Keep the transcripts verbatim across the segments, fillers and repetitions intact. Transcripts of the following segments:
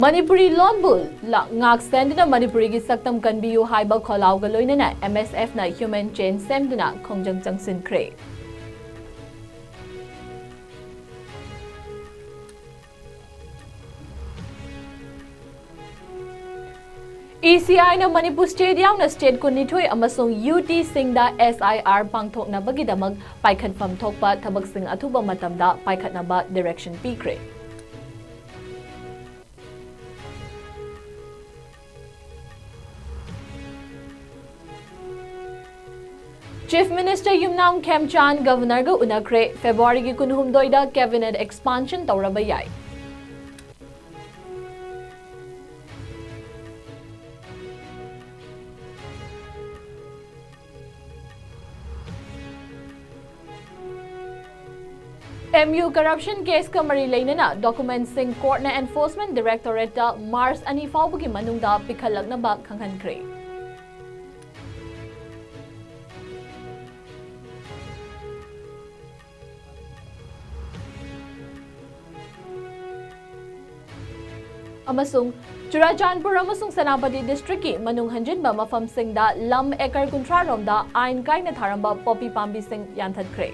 ꯃꯅꯤꯄꯨꯔꯤ ꯂꯣꯟꯕꯨ ꯂ-, ꯉꯥꯛ ꯁꯦꯟꯗꯨꯅ ꯃꯅꯤꯄꯨꯔꯤꯒꯤ ꯁꯛꯇꯝ ꯀꯟꯕꯤꯌꯨ ꯍꯥꯏꯕ ꯈꯣꯜꯂꯥꯎꯒ ꯂꯣꯏꯅꯅ M S F ꯅ human chain ꯁꯦꯝꯗꯨꯅ ꯈꯣꯡꯖꯪ ꯆꯪꯁꯤꯟꯈ꯭ꯔꯦ꯫ E C I ꯅ ꯃꯅꯤꯄꯨꯔ state ꯌꯥꯎꯅ state ꯀꯨꯟꯅꯤꯊꯣꯏ ꯑꯃꯁꯨꯡ U T ꯁꯤꯡꯗ S I R ꯄꯥꯡꯊꯣꯛꯅꯕꯒꯤꯗꯃꯛ ꯄꯥꯏꯈꯠꯐꯝ ꯊꯣꯛꯄ ꯊꯕꯛꯁꯤꯡ ꯑꯊꯨꯕ ꯃꯇꯝꯗ ꯄꯥꯏꯈꯠꯅꯕ direction ꯄꯤꯈ꯭ꯔꯦ꯫ Chief Minister ꯌꯨꯝꯅꯥꯝ ꯈꯦꯝꯆꯥꯟ Governor ꯒ ꯎꯅꯈ꯭ꯔꯦ꯫ February ꯒꯤ ꯀꯨꯟꯍꯨꯝꯗꯣꯏꯗ cabinet expansion ꯇꯧꯔꯕ ꯌꯥꯏ꯫ M U corruption case ꯀ ꯃꯔꯤ ꯂꯩꯅꯅ document ꯁꯤꯡ court ꯅ Enforcement Directorate ꯇ March ꯑꯅꯤ ꯐꯥꯎꯕꯒꯤ ꯃꯅꯨꯡꯗ ꯄꯤꯈꯠꯂꯛꯅꯕ ꯈꯪꯍꯟꯈ꯭ꯔꯦ꯫ ꯑꯃꯁꯨꯡ ꯆꯨꯔꯥꯆꯥꯟꯄꯨꯔ ꯑꯃꯁꯨꯡ ꯁꯦꯅꯥꯄꯇꯤ district ꯀꯤ ꯃꯅꯨꯡ ꯍꯟꯖꯤꯟꯕ ꯃꯐꯝꯁꯤꯡꯗ ꯂꯝ acre ꯀꯨꯟꯊ꯭ꯔꯥ ꯔꯣꯝꯗ ꯑꯥꯏꯟ ꯀꯥꯏꯅ ꯊꯥꯔꯝꯕ poppy ꯄꯥꯝꯕꯤꯁꯤꯡ ꯌꯥꯟꯊꯠꯈ꯭ꯔꯦ꯫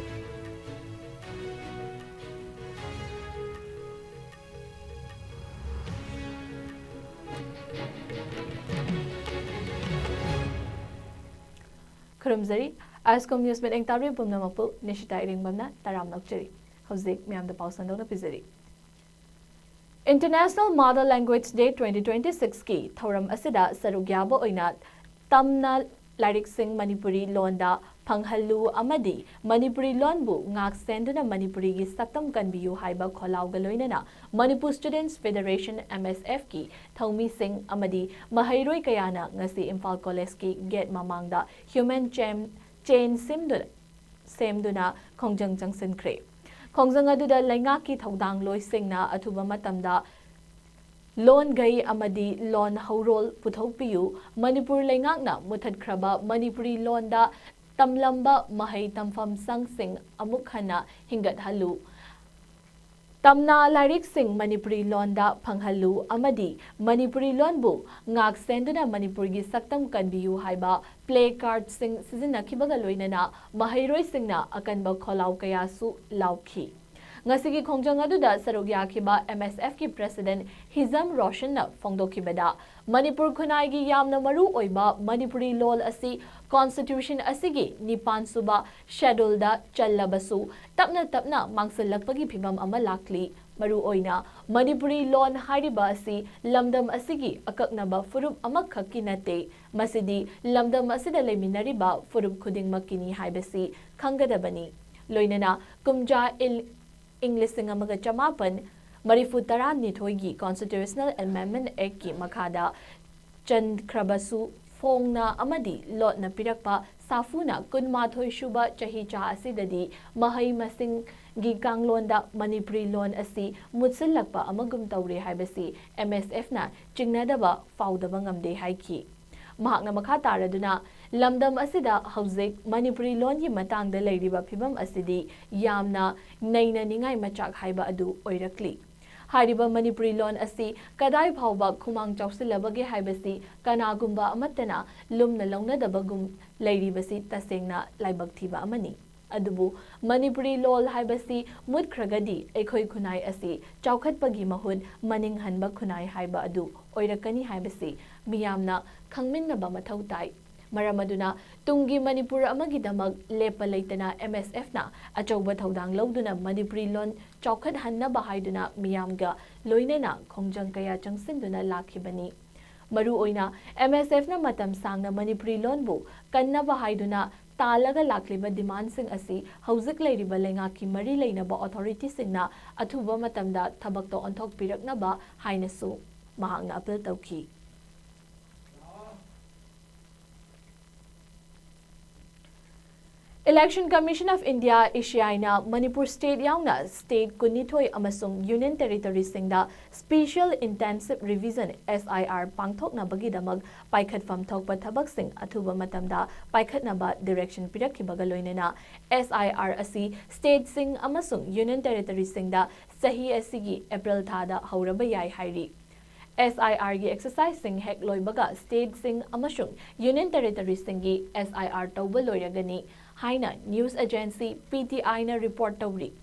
ꯈꯨꯔꯨꯝꯖꯔꯤ꯫ ꯑꯥꯏꯁꯀꯣꯝ ꯅ꯭ꯌꯨꯁ ꯃꯤꯠꯌꯦꯡ ꯇꯥꯕꯤꯔꯤꯕ ꯄꯨꯝꯅꯃꯛꯄꯨ ꯅꯤꯁꯤꯇꯥ ꯏꯔꯦꯡꯕꯝꯅ ꯇꯔꯥꯝꯅ ꯑꯣꯛꯆꯔꯤ꯫ ꯍꯧꯖꯤꯛ ꯃꯌꯥꯝꯗ ꯄꯥꯎ ꯁꯟꯗꯣꯛꯅ ꯄꯤꯖꯔꯤ꯫ International Mother Language Day twenty twenty-six ꯀꯤ ꯊꯧꯔꯝ ꯑꯁꯤꯗ ꯁꯔꯨꯛ ꯌꯥꯕ ꯑꯣꯏꯅ ꯇꯝꯅ ꯂꯥꯏꯔꯤꯛꯁꯤꯡ ꯃꯅꯤꯄꯨꯔꯤ ꯂꯣꯟꯗ ꯐꯪꯍꯜꯂꯨ ꯑꯃꯗꯤ ꯃꯅꯤꯄꯨꯔꯤ ꯂꯣꯟꯕꯨ ꯉꯥꯛ ꯁꯦꯟꯗꯨꯅ ꯃꯅꯤꯄꯨꯔꯤꯒꯤ ꯁꯛꯇꯝ ꯀꯟꯕꯤꯌꯨ ꯍꯥꯏꯕ ꯈꯣꯜꯂꯥꯎꯒ ꯂꯣꯏꯅꯅ Manipur Students Federation, M S F ꯀꯤ ꯊꯧꯃꯤꯁꯤꯡ ꯑꯃꯗꯤ ꯃꯍꯩꯔꯣꯏ ꯀꯌꯥꯅ ꯉꯁꯤ ꯏꯝꯐꯥꯜ ꯀꯣꯂꯦꯖꯀꯤ ꯒꯦꯠ ꯃꯃꯥꯡꯗ human chain, chain ꯁꯦꯝꯗꯨꯅ, ꯁꯦꯝꯗꯨꯅ ꯈꯣꯡꯖꯪ ꯆꯪꯁꯤꯟꯈ꯭ꯔꯦ꯫ ꯈꯣꯡꯖꯪ ꯑꯗꯨꯗ ꯂꯩꯉꯥꯛꯀꯤ ꯊꯧꯗꯥꯡꯂꯣꯏꯁꯤꯡꯅ ꯑꯊꯨꯕ ꯃꯇꯝꯗ ꯂꯣꯟꯒꯩ ꯑꯃꯗꯤ ꯂꯣꯟ ꯍꯧꯔꯣꯜ ꯄꯨꯊꯣꯛꯄꯤꯌꯨ, ꯃꯅꯤꯄꯨꯔ ꯂꯩꯉꯥꯛꯅ ꯃꯨꯊꯠꯈ꯭ꯔꯕ ꯃꯅꯤꯄꯨꯔꯤ ꯂꯣꯟꯗ ꯇꯝꯂꯝꯕ ꯃꯍꯩ ꯇꯝꯐꯝ ꯁꯪꯁꯤꯡ ꯑꯃꯨꯛ ꯍꯟꯅ ꯍꯤꯡꯒꯠꯍꯜꯂꯨ, ꯇꯝꯅ ꯂꯥꯏꯔꯤꯛꯁꯤꯡ ꯃꯅꯤꯄꯨꯔꯤ ꯂꯣꯟꯗ ꯐꯪꯍꯜꯂꯨ ꯑꯃꯗꯤ ꯃꯅꯤꯄꯨꯔꯤ ꯂꯣꯟꯕꯨ ꯉꯥꯛ ꯁꯦꯟꯗꯨꯅ ꯃꯅꯤꯄꯨꯔꯒꯤ ꯁꯛꯇꯝ ꯀꯟꯕꯤꯌꯨ ꯍꯥꯏꯕ ꯄ꯭ꯂꯦ ꯀꯥꯔꯗꯁꯤꯡ ꯁꯤꯖꯤꯟꯅꯈꯤꯕꯒ ꯂꯣꯏꯅꯅ ꯃꯍꯩꯔꯣꯏꯁꯤꯡꯅ ꯑꯀꯟꯕ ꯈꯣꯜꯂꯥꯎ ꯀꯌꯥꯁꯨ ꯂꯥꯎꯈꯤ꯫ ꯉꯁꯤꯒꯤ ꯈꯣꯡꯖꯪ ꯑꯗꯨꯗ ꯁꯔꯨꯛ ꯌꯥꯈꯤꯕ ꯑꯦꯝ ꯑꯦꯁ ꯑꯦꯐꯀꯤ ꯄ꯭ꯔꯦꯁꯤꯗꯦꯟꯠ ꯍꯤꯖꯝ ꯔꯣꯁꯟꯅ ꯐꯣꯡꯗꯣꯛꯈꯤꯕꯗ, ꯃꯅꯤꯄꯨꯔ ꯈꯨꯟꯅꯥꯏꯒꯤ ꯌꯥꯝꯅ ꯃꯔꯨ ꯑꯣꯏꯕ ꯃꯅꯤꯄꯨꯔꯤ ꯂꯣꯜ ꯑꯁꯤ ꯀꯣꯟꯁꯇꯤꯇ꯭ꯌꯨꯁꯟ ꯑꯁꯤꯒꯤ ꯅꯤꯄꯥꯟ ꯁꯨꯕ ꯁꯦꯗꯨꯜꯗ ꯆꯜꯂꯕꯁꯨ, ꯇꯞꯅ ꯇꯞꯅ ꯃꯥꯡꯁꯤꯜꯂꯛꯄꯒꯤ ꯐꯤꯚꯝ ꯑꯃ ꯂꯥꯛꯂꯤ꯫ ꯃꯔꯨꯑꯣꯏꯅ ꯃꯅꯤꯄꯨꯔꯤ ꯂꯣꯟ ꯍꯥꯏꯔꯤꯕ ꯑꯁꯤ ꯂꯝꯗꯝ ꯑꯁꯤꯒꯤ ꯑꯀꯛꯅꯕ ꯐꯨꯔꯨꯞ ꯑꯃꯈꯛꯀꯤ ꯅꯠꯇꯦ, ꯃꯁꯤꯗꯤ ꯂꯝꯗꯝ ꯑꯁꯤꯗ ꯂꯩꯃꯤꯟꯅꯔꯤꯕ ꯐꯨꯔꯨꯞ ꯈꯨꯗꯤꯡꯃꯛꯀꯤꯅꯤ ꯍꯥꯏꯕꯁꯤ ꯈꯪꯒꯗꯕꯅꯤ꯫ ꯂꯣꯏꯅꯅ ꯀꯨꯝꯖꯥ ꯏꯜ-, ꯏꯪ ꯂꯤꯁꯤꯡ ꯑꯃꯒ ꯆꯃꯥꯄꯟ ꯃꯔꯤꯐꯨ ꯇꯔꯥꯅꯤꯊꯣꯏꯒꯤ Constitutional Amendment Actꯀꯤ ꯃꯈꯥꯗ ꯆꯟꯈ꯭ꯔꯕꯁꯨ, ꯐꯣꯡꯅ ꯑꯃꯗꯤ ꯂꯣꯠꯅ ꯄꯤꯔꯛꯄ ꯁꯥꯐꯨꯅ ꯀꯨꯟꯃꯥꯊꯣꯏ ꯁꯨꯕ ꯆꯍꯤꯆꯥ ꯑꯁꯤꯗꯗꯤ ꯃꯍꯩ ꯃꯁꯤꯡꯒꯤ ꯀꯥꯡꯂꯣꯟꯗ ꯃꯅꯤꯄꯨꯔꯤ ꯂꯣꯟ ꯑꯁꯤ ꯃꯨꯠꯁꯤꯜꯂꯛꯄ ꯑꯃꯒꯨꯝ ꯇꯧꯔꯦ ꯍꯥꯏꯕꯁꯤ ꯑꯦꯝ ꯑꯦꯁ ꯑꯦꯐꯅ ꯆꯤꯡꯅꯗꯕ ꯐꯥꯎꯗꯕ ꯉꯝꯗꯦ ꯍꯥꯏꯈꯤ꯫ ꯃꯍꯥꯛꯅ ꯃꯈꯥ ꯇꯥꯔꯗꯨꯅ, ꯂꯝꯗꯝ ꯑꯁꯤꯗ ꯍꯧꯖꯤꯛ ꯃꯅꯤꯄꯨꯔꯤ ꯂꯣꯟꯒꯤ ꯃꯇꯥꯡꯗ ꯂꯩꯔꯤꯕ ꯐꯤꯚꯝ ꯑꯁꯤꯗꯤ ꯌꯥꯝꯅ ꯅꯩꯅꯅꯤꯡꯉꯥꯏ ꯃꯆꯥꯛ ꯍꯥꯏꯕ ꯑꯗꯨ ꯑꯣꯏꯔꯛꯂꯤ꯫ ꯍꯥꯏꯔꯤꯕ ꯃꯅꯤꯄꯨꯔꯤ ꯂꯣꯟ ꯑꯁꯤ ꯀꯗꯥꯏ ꯐꯥꯎꯕ ꯈꯨꯃꯥꯡ ꯆꯥꯎꯁꯤꯜꯂꯕꯒꯦ ꯍꯥꯏꯕꯁꯤ ꯀꯅꯥꯒꯨꯝꯕ ꯑꯃꯠꯇꯅ ꯂꯨꯝꯅ ꯂꯧꯅꯗꯕꯒꯨꯝ ꯂꯩꯔꯤꯕꯁꯤ ꯇꯁꯦꯡꯅ ꯂꯥꯏꯕꯛ ꯊꯤꯕ ꯑꯃꯅꯤ꯫ ꯑꯗꯨꯕꯨ ꯃꯅꯤꯄꯨꯔꯤ ꯂꯣꯜ ꯍꯥꯏꯕꯁꯤ ꯃꯨꯠꯈ꯭ꯔꯒꯗꯤ ꯑꯩꯈꯣꯏ ꯈꯨꯟꯅꯥꯏ ꯑꯁꯤ ꯆꯥꯎꯈꯠꯄꯒꯤ ꯃꯍꯨꯠ ꯃꯅꯤꯡ ꯍꯟꯕ ꯈꯨꯟꯅꯥꯏ ꯍꯥꯏꯕ ꯑꯗꯨ ꯑꯣꯏꯔꯛꯀꯅꯤ ꯍꯥꯏꯕꯁꯤ ꯃꯤꯌꯥꯝꯅ ꯈꯪꯃꯤꯟꯅꯕ ꯃꯊꯧ ꯇꯥꯏ꯫ ꯃꯔꯝ ꯑꯗꯨꯅ ꯇꯨꯡꯒꯤ ꯃꯅꯤꯄꯨꯔ ꯑꯃꯒꯤꯗꯃꯛ ꯂꯦꯞꯄ ꯂꯩꯇꯅ ꯑꯦꯝ ꯑꯦꯁ ꯑꯦꯐꯅ ꯑꯆꯧꯕ ꯊꯧꯗꯥꯡ ꯂꯧꯗꯨꯅ ꯃꯅꯤꯄꯨꯔꯤ ꯂꯣꯟ ꯆꯥꯎꯈꯠꯍꯟꯅꯕ ꯍꯥꯏꯗꯨꯅ ꯃꯤꯌꯥꯝꯒ ꯂꯣꯏꯅꯅ ꯈꯣꯡꯖꯪ ꯀꯌꯥ ꯆꯪꯁꯤꯟꯗꯨꯅ ꯂꯥꯛꯈꯤꯕꯅꯤ꯫ ꯃꯔꯨꯑꯣꯏꯅ ꯑꯦꯝ ꯑꯦꯁ ꯑꯦꯐꯅ ꯃꯇꯝ ꯁꯥꯡꯅ ꯃꯅꯤꯄꯨꯔꯤ ꯂꯣꯟꯕꯨ ꯀꯟꯅꯕ ꯍꯥꯏꯗꯨꯅ ꯇꯥꯜꯂꯒ ꯂꯥꯛꯂꯤꯕ ꯗꯤꯃꯥꯟꯁꯤꯡ ꯑꯁꯤ ꯍꯧꯖꯤꯛ ꯂꯩꯔꯤꯕ ꯂꯩꯉꯥꯛꯀꯤ ꯃꯔꯤ ꯂꯩꯅꯕ ꯑꯣꯊꯣꯔꯤꯇꯤꯁꯤꯡꯅ ꯑꯊꯨꯕ ꯃꯇꯝꯗ ꯊꯕꯛꯇ ꯑꯣꯟꯊꯣꯛꯄꯤꯔꯛꯅꯕ ꯍꯥꯏꯅꯁꯨ ꯃꯍꯥꯛꯅ ꯑꯄꯤꯜ ꯇꯧꯈꯤ꯫ Election Commission of India, ꯏꯁꯤꯑꯥꯏꯅ Manipur state ꯌꯥꯎꯅ state ꯀꯨꯟꯅꯤꯊꯣꯏ ꯑꯃꯁꯨꯡ Union Territoryꯁꯤꯡꯗ Special Intensive Revision, S I R, ꯄꯥꯡꯊꯣꯛꯅꯕꯒꯤꯗꯃꯛ ꯄꯥꯏꯈꯠꯐꯝ ꯊꯣꯛꯄ ꯊꯕꯛꯁꯤꯡ ꯑꯊꯨꯕ ꯃꯇꯝꯗ ꯄꯥꯏꯈꯠꯅꯕ direction ꯄꯤꯔꯛꯈꯤꯕꯒ ꯂꯣꯏꯅꯅ S I R ꯑꯁꯤ stateꯁꯤꯡ ꯑꯃꯁꯨꯡ Union Territoryꯁꯤꯡꯗ ꯆꯍꯤ ꯑꯁꯤꯒꯤ April ꯊꯥꯗ ꯍꯧꯔꯕ ꯌꯥꯏ ꯍꯥꯏꯔꯤ꯫ S I Rꯒꯤ exerciseꯁꯤꯡ ꯍꯦꯛ ꯂꯣꯏꯕꯒ stateꯁꯤꯡ ꯑꯃꯁꯨꯡ Union Territoryꯁꯤꯡꯒꯤ S I R ꯇꯧꯕ ꯂꯣꯏꯔꯒꯅꯤ ꯍꯥꯏꯅ news agency P T Iꯅ report ꯇꯧꯔꯤ꯫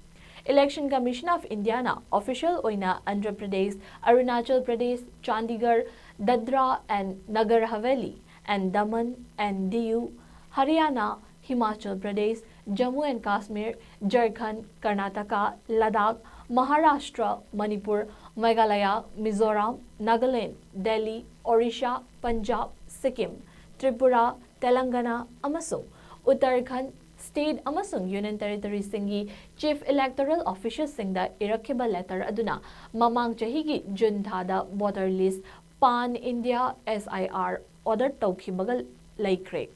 Election Commission of Indiaꯅ official ꯑꯣꯏꯅ Andhra Pradesh, Arunachal Pradesh, Chandigarh, Dadra and Nagar Haveli and Daman and Diu, Haryana, Himachal Pradesh, Jammu and Kashmir, Jharkhand, Karnataka, Ladakh, Maharashtra, Manipur, Meghalaya, Mizoram, Nagaland, Delhi, Orissa, Punjab, Sikkim, Tripura, Telangana ꯑꯃꯁꯨꯡ Uttarakhand state ꯑꯃꯁꯨꯡ Union Territoryꯁꯤꯡꯒꯤ Chief Electoral Officerꯁꯤꯡꯗ ꯏꯔꯛꯈꯤꯕ letter ꯑꯗꯨꯅ ꯃꯃꯥꯡ ꯆꯍꯤꯒꯤ June ꯊꯥꯗ voter list Pan India S I R order ꯇꯧꯈꯤꯕꯒ ꯂꯩꯈ꯭ꯔꯦ꯫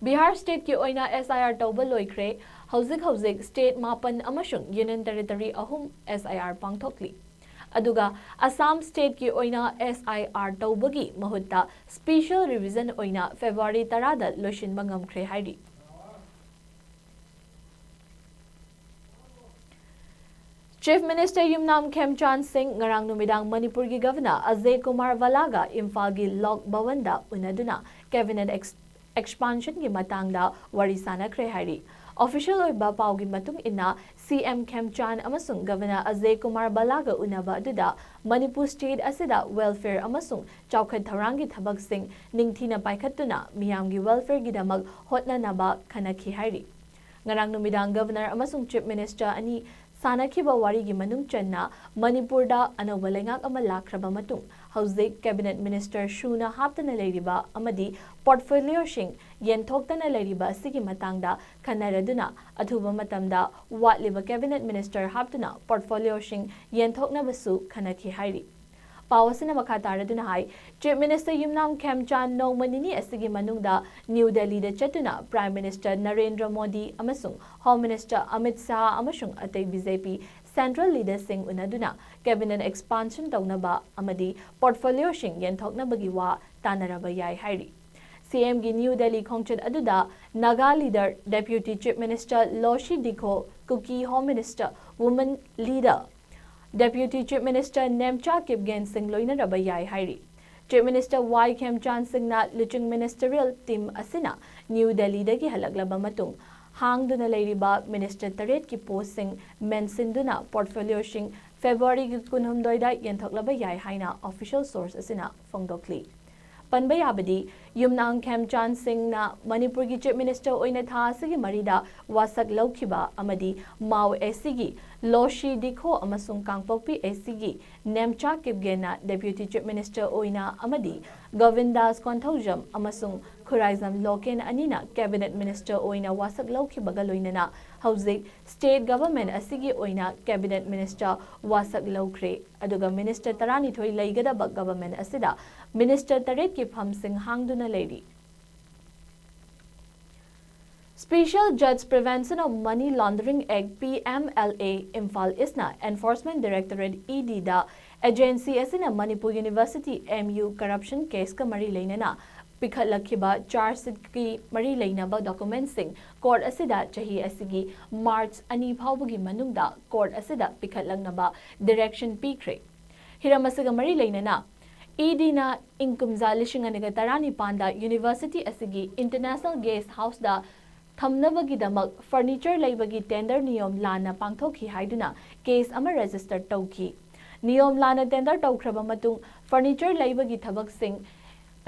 ꯕꯤꯍꯥꯔ stateꯀꯤ ꯑꯣꯏꯅ S I R ꯇꯧꯕ ꯂꯣꯏꯈ꯭ꯔꯦ꯫ ꯍꯧꯖꯤꯛ ꯍꯧꯖꯤꯛ state ꯃꯥꯄꯟ ꯑꯃꯁꯨꯡ Union Territory ꯑꯍꯨꯝ S I R ꯄꯥꯡꯊꯣꯛꯂꯤ꯫ ꯑꯗꯨꯒ ꯑꯁꯥꯝ stateꯀꯤ ꯑꯣꯏꯅ S I R ꯇꯧꯕꯒꯤ ꯃꯍꯨꯠꯇ special revision ꯑꯣꯏꯅ February ꯇꯔꯥꯗ ꯂꯣꯏꯁꯤꯟꯕ ꯉꯝꯈ꯭ꯔꯦ ꯍꯥꯏꯔꯤ꯫ Chief Minister ꯌꯨꯝꯅꯥꯝ ꯈꯦꯝꯆꯥꯟ ꯁꯤꯡ ꯉꯔꯥꯡ ꯅꯨꯃꯤꯗꯥꯡ ꯃꯅꯤꯄꯨꯔꯒꯤ Governor ꯑꯖꯌ ꯀꯨꯃꯥꯔ ꯚꯜꯂꯥꯒ ꯏꯝꯐꯥꯜꯒꯤ ꯂꯣꯛ ꯚꯋꯟꯗ ꯎꯅꯗꯨꯅ cabinet ex-, expansionꯒꯤ ꯃꯇꯥꯡꯗ ꯋꯥꯔꯤ ꯁꯥꯟꯅꯈ꯭ꯔꯦ ꯍꯥꯏꯔꯤ꯫ Official ꯑꯣꯏꯕ ꯄꯥꯎꯒꯤ ꯃꯇꯨꯡ ꯏꯟꯅ, C M ꯈꯦꯝꯆꯥꯟ ꯑꯃꯁꯨꯡ Governor ꯑꯖꯌ ꯀꯨꯃꯥꯔ ꯚꯜꯂꯥꯒ ꯎꯅꯕ ꯑꯗꯨꯗ ꯃꯅꯤꯄꯨꯔ state ꯑꯁꯤꯗ welfare ꯑꯃꯁꯨꯡ ꯆꯥꯎꯈꯠ ꯊꯧꯔꯥꯡꯒꯤ ꯊꯕꯛꯁꯤꯡ ꯅꯤꯡꯊꯤꯅ ꯄꯥꯏꯈꯠꯇꯨꯅ ꯃꯤꯌꯥꯝꯒꯤ welfareꯒꯤꯗꯃꯛ ꯍꯣꯠꯅꯅꯕ ꯈꯟꯅꯈꯤ ꯍꯥꯏꯔꯤ꯫ ꯉꯔꯥꯡ ꯅꯨꯃꯤꯗꯥꯡ Governor ꯑꯃꯁꯨꯡ Chief Minister ꯑꯅꯤ ꯁꯥꯟꯅꯈꯤꯕ ꯋꯥꯔꯤꯒꯤ ꯃꯅꯨꯡ ꯆꯟꯅ ꯃꯅꯤꯄꯨꯔꯗ ꯑꯅꯧꯕ ꯂꯩꯉꯥꯛ ꯑꯃ ꯂꯥꯛꯈ꯭ꯔꯕ ꯃꯇꯨꯡ ꯍꯧꯖꯤꯛ cabinet minister ꯁꯨꯅ ꯍꯥꯞꯇꯅ ꯂꯩꯔꯤꯕ ꯑꯃꯗꯤ portfolioꯁꯤꯡ ꯌꯦꯟꯊꯣꯛꯇꯅ ꯂꯩꯔꯤꯕ ꯑꯁꯤꯒꯤ ꯃꯇꯥꯡꯗ ꯈꯟꯅꯔꯗꯨꯅ ꯑꯊꯨꯕ ꯃꯇꯝꯗ ꯋꯥꯠꯂꯤꯕ cabinet minister ꯍꯥꯞꯇꯨꯅ portfolioꯁꯤꯡ ꯌꯦꯟꯊꯣꯛꯅꯕꯁꯨ ꯈꯟꯅꯈꯤ ꯍꯥꯏꯔꯤ꯫ ꯄꯥꯎ ꯑꯁꯤꯅ ꯃꯈꯥ ꯇꯥꯔꯗꯨꯅ ꯍꯥꯏ, Chief Minister ꯌꯨꯝꯅꯥꯝ ꯈꯦꯝꯆꯥꯟ ꯅꯣꯡꯃ ꯅꯤꯅꯤ ꯑꯁꯤꯒꯤ ꯃꯅꯨꯡꯗ ꯅ꯭ꯌꯨ ꯗꯦꯜꯂꯤꯗ ꯆꯠꯇꯨꯅ Prime Minister ꯅꯔꯦꯟꯗ꯭ꯔ ꯃꯣꯗꯤ ꯑꯃꯁꯨꯡ Home Minister ꯑꯃꯤꯠ ꯁꯥꯍ ꯑꯃꯁꯨꯡ ꯑꯇꯩ BJP Central Leaderꯁꯤꯡ ꯎꯅꯗꯨꯅ cabinet expansion ꯇꯧꯅꯕ ꯑꯃꯗꯤ portfolioꯁꯤꯡ ꯌꯦꯟꯊꯣꯛꯅꯕꯒꯤ ꯋꯥ ꯇꯥꯅꯔꯕ ꯌꯥꯏ ꯍꯥꯏꯔꯤ꯫ CMꯒꯤ ꯅ꯭ꯌꯨ ꯗꯦꯜꯂꯤ ꯈꯣꯡꯆꯠ ꯑꯗꯨꯗ Naga leader Deputy Chief Minister ꯂꯣꯁꯤ ꯗꯤꯈꯣ, ꯀꯨꯀꯤ Home Minister, woman leader Deputy Chief Minister Nemcha Kipgen ꯁꯤꯡ ꯂꯣꯏꯅꯔꯕ ꯌꯥꯏ ꯍꯥꯏꯔꯤ꯫ Chief Minister ꯋꯥꯏ ꯈꯦꯝꯆꯥꯟ ꯁꯤꯡꯅ ꯂꯨꯆꯤꯡ ministerial team ꯑꯁꯤꯅ ꯅ꯭ꯌꯨ ꯗꯦꯜꯂꯤꯗꯒꯤ ꯍꯜꯂꯛꯂꯕ ꯃꯇꯨꯡ ꯍꯥꯡꯗꯨꯅ ꯂꯩꯔꯤꯕ minister ꯇꯔꯦꯠꯀꯤ postꯁꯤꯡ ꯃꯦꯟꯁꯤꯟꯗꯨꯅ portfolioꯁꯤꯡ ꯐꯦꯕ꯭ꯔꯨꯋꯥꯔꯤꯒꯤ ꯀꯨꯟꯍꯨꯝꯗꯣꯏꯗ ꯌꯦꯟꯊꯣꯛꯂꯕ ꯌꯥꯏ ꯍꯥꯏꯅ official source ꯑꯁꯤꯅ ꯐꯣꯡꯗꯣꯛꯂꯤ꯫ ꯄꯟꯕ ꯌꯥꯕꯗꯤ, ꯌꯨꯝꯅꯥꯝ ꯈꯦꯝꯆꯥꯟ ꯁꯤꯡꯅ ꯃꯅꯤꯄꯨꯔꯒꯤ Chief Minister ꯑꯣꯏꯅ ꯊꯥ ꯑꯁꯤꯒꯤ ꯃꯔꯤꯗ ꯋꯥꯁꯛ ꯂꯧꯈꯤꯕ ꯑꯃꯗꯤ ꯃꯥꯎ ACꯒꯤ ꯂꯣꯁꯤ ꯗꯤꯈꯣ ꯑꯃꯁꯨꯡ ꯀꯥꯡꯄꯣꯛꯄꯤ ACꯒꯤ ꯅꯦꯝꯆꯥ ꯀꯤꯞꯒꯦꯟꯅ Deputy Chief Minister ꯑꯣꯏꯅ ꯑꯃꯗꯤ ꯒꯣꯕꯤꯟꯗꯥꯁ ꯀꯣꯟꯊꯧꯖꯝ ꯑꯃꯁꯨꯡ ꯈꯨꯔꯥꯏꯖꯝ ꯂꯣꯀꯦꯟ ꯑꯅꯤꯅ cabinet minister ꯑꯣꯏꯅ ꯋꯥꯁꯛ ꯂꯧꯈꯤꯕꯒ ꯂꯣꯏꯅꯅ ꯍꯧꯖꯤꯛ state government ꯑꯁꯤꯒꯤ ꯑꯣꯏꯅ cabinet minister ꯋꯥꯁꯛ ꯂꯧꯈ꯭ꯔꯦ꯫ ꯑꯗꯨꯒ minister ꯇꯔꯥꯅꯤꯊꯣꯏ ꯂꯩꯒꯗꯕ government ꯑꯁꯤꯗ minister ꯇꯔꯦꯠꯀꯤ ꯐꯝꯁꯤꯡ ꯍꯥꯡꯗꯨꯅ ꯂꯩꯔꯤ꯫ Special Judge Prevention of Money Laundering Act, PMLA, Imphal Eastꯅ Enforcement Directorate, EDꯗ agency ꯑꯁꯤꯅ ꯃꯅꯤꯄꯨꯔ University, MU, corruption caseꯀ ꯃꯔꯤ ꯂꯩꯅꯅ ꯄꯤꯈꯠꯂꯛꯈꯤꯕ charge sheetꯀꯤ ꯃꯔꯤ ꯂꯩꯅꯕ documentꯁꯤꯡ court ꯑꯁꯤꯗ ꯆꯍꯤ ꯑꯁꯤꯒꯤ March ꯑꯅꯤ ꯐꯥꯎꯕꯒꯤ ꯃꯅꯨꯡꯗ court ꯑꯁꯤꯗ ꯄꯤꯈꯠꯂꯛꯅꯕ direction ꯄꯤꯈ꯭ꯔꯦ꯫ ꯍꯤꯔꯝ ꯑꯁꯤꯒ ꯃꯔꯤ ꯂꯩꯅꯅ EDꯅ ꯏꯪ ꯀꯨꯝꯖꯥ ꯂꯤꯁꯤꯡ ꯑꯅꯤꯒ ꯇꯔꯥꯅꯤꯄꯥꯟꯗ university ꯑꯁꯤꯒꯤ International Guest Houseꯗ ꯊꯝꯅꯕꯒꯤꯗꯃꯛ furniture ꯂꯩꯕꯒꯤ tender ꯅꯤꯌꯣꯝ ꯂꯥꯟꯅ ꯄꯥꯡꯊꯣꯛꯈꯤ ꯍꯥꯏꯗꯨꯅ case ꯑꯃ register ꯇꯧꯈꯤ꯫ ꯅꯤꯌꯣꯝ ꯂꯥꯟꯅ tender ꯇꯧꯈ꯭ꯔꯕ ꯃꯇꯨꯡ furniture ꯂꯩꯕꯒꯤ ꯊꯕꯛꯁꯤꯡ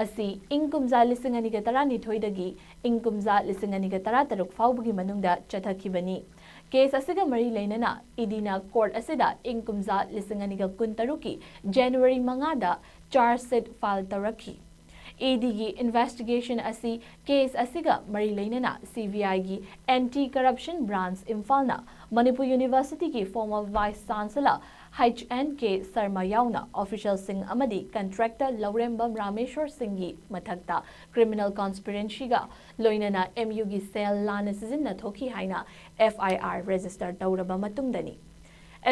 ꯑꯁꯤ ꯏꯪ ꯀꯨꯝꯖꯥ ꯂꯤꯁꯤꯡ ꯑꯅꯤꯒ ꯇꯔꯥꯅꯤꯊꯣꯏꯗꯒꯤ ꯏꯪ ꯀꯨꯝꯖꯥ ꯂꯤꯁꯤꯡ ꯑꯅꯤꯒ ꯇꯔꯥꯇꯔꯨꯛ ꯐꯥꯎꯕꯒꯤ ꯃꯅꯨꯡꯗ ꯆꯠꯊꯈꯤꯕꯅꯤ꯫ Case ꯑꯁꯤꯒ ꯃꯔꯤ ꯂꯩꯅꯅ EDꯅ court ꯑꯁꯤꯗ ꯏꯪ ꯀꯨꯝꯖꯥ ꯂꯤꯁꯤꯡ ꯑꯅꯤꯒ ꯀꯨꯟꯇꯔꯨꯛꯀꯤ January ꯃꯉꯥꯗ charge sheet file ꯇꯧꯔꯛꯈꯤ꯫ EDꯒꯤ investigation ꯑꯁꯤ case ꯑꯁꯤꯒ ꯃꯔꯤ ꯂꯩꯅꯅ CBIꯒꯤ Anti Corruption Branch ꯏꯝꯐꯥꯜꯅ ꯃꯅꯤꯄꯨꯔ Universityꯒꯤ former Vice Chancellor H N K Sharma ꯌꯥꯎꯅ officialꯁꯤꯡ ꯑꯃꯗꯤ contractor ꯂꯧꯔꯦꯝꯕꯝ ꯔꯥꯃꯦꯁ꯭ꯋꯔ ꯁꯤꯡꯒꯤ ꯃꯊꯛꯇ criminal conspiracyꯒ ꯂꯣꯏꯅꯅ ꯑꯦꯝ ꯌꯨꯒꯤ ꯁꯦꯜ ꯂꯥꯟꯅ ꯁꯤꯖꯤꯟꯅꯊꯣꯛꯈꯤ ꯍꯥꯏꯅ F I R register ꯇꯧꯔꯕ ꯃꯇꯨꯡꯗꯅꯤ꯫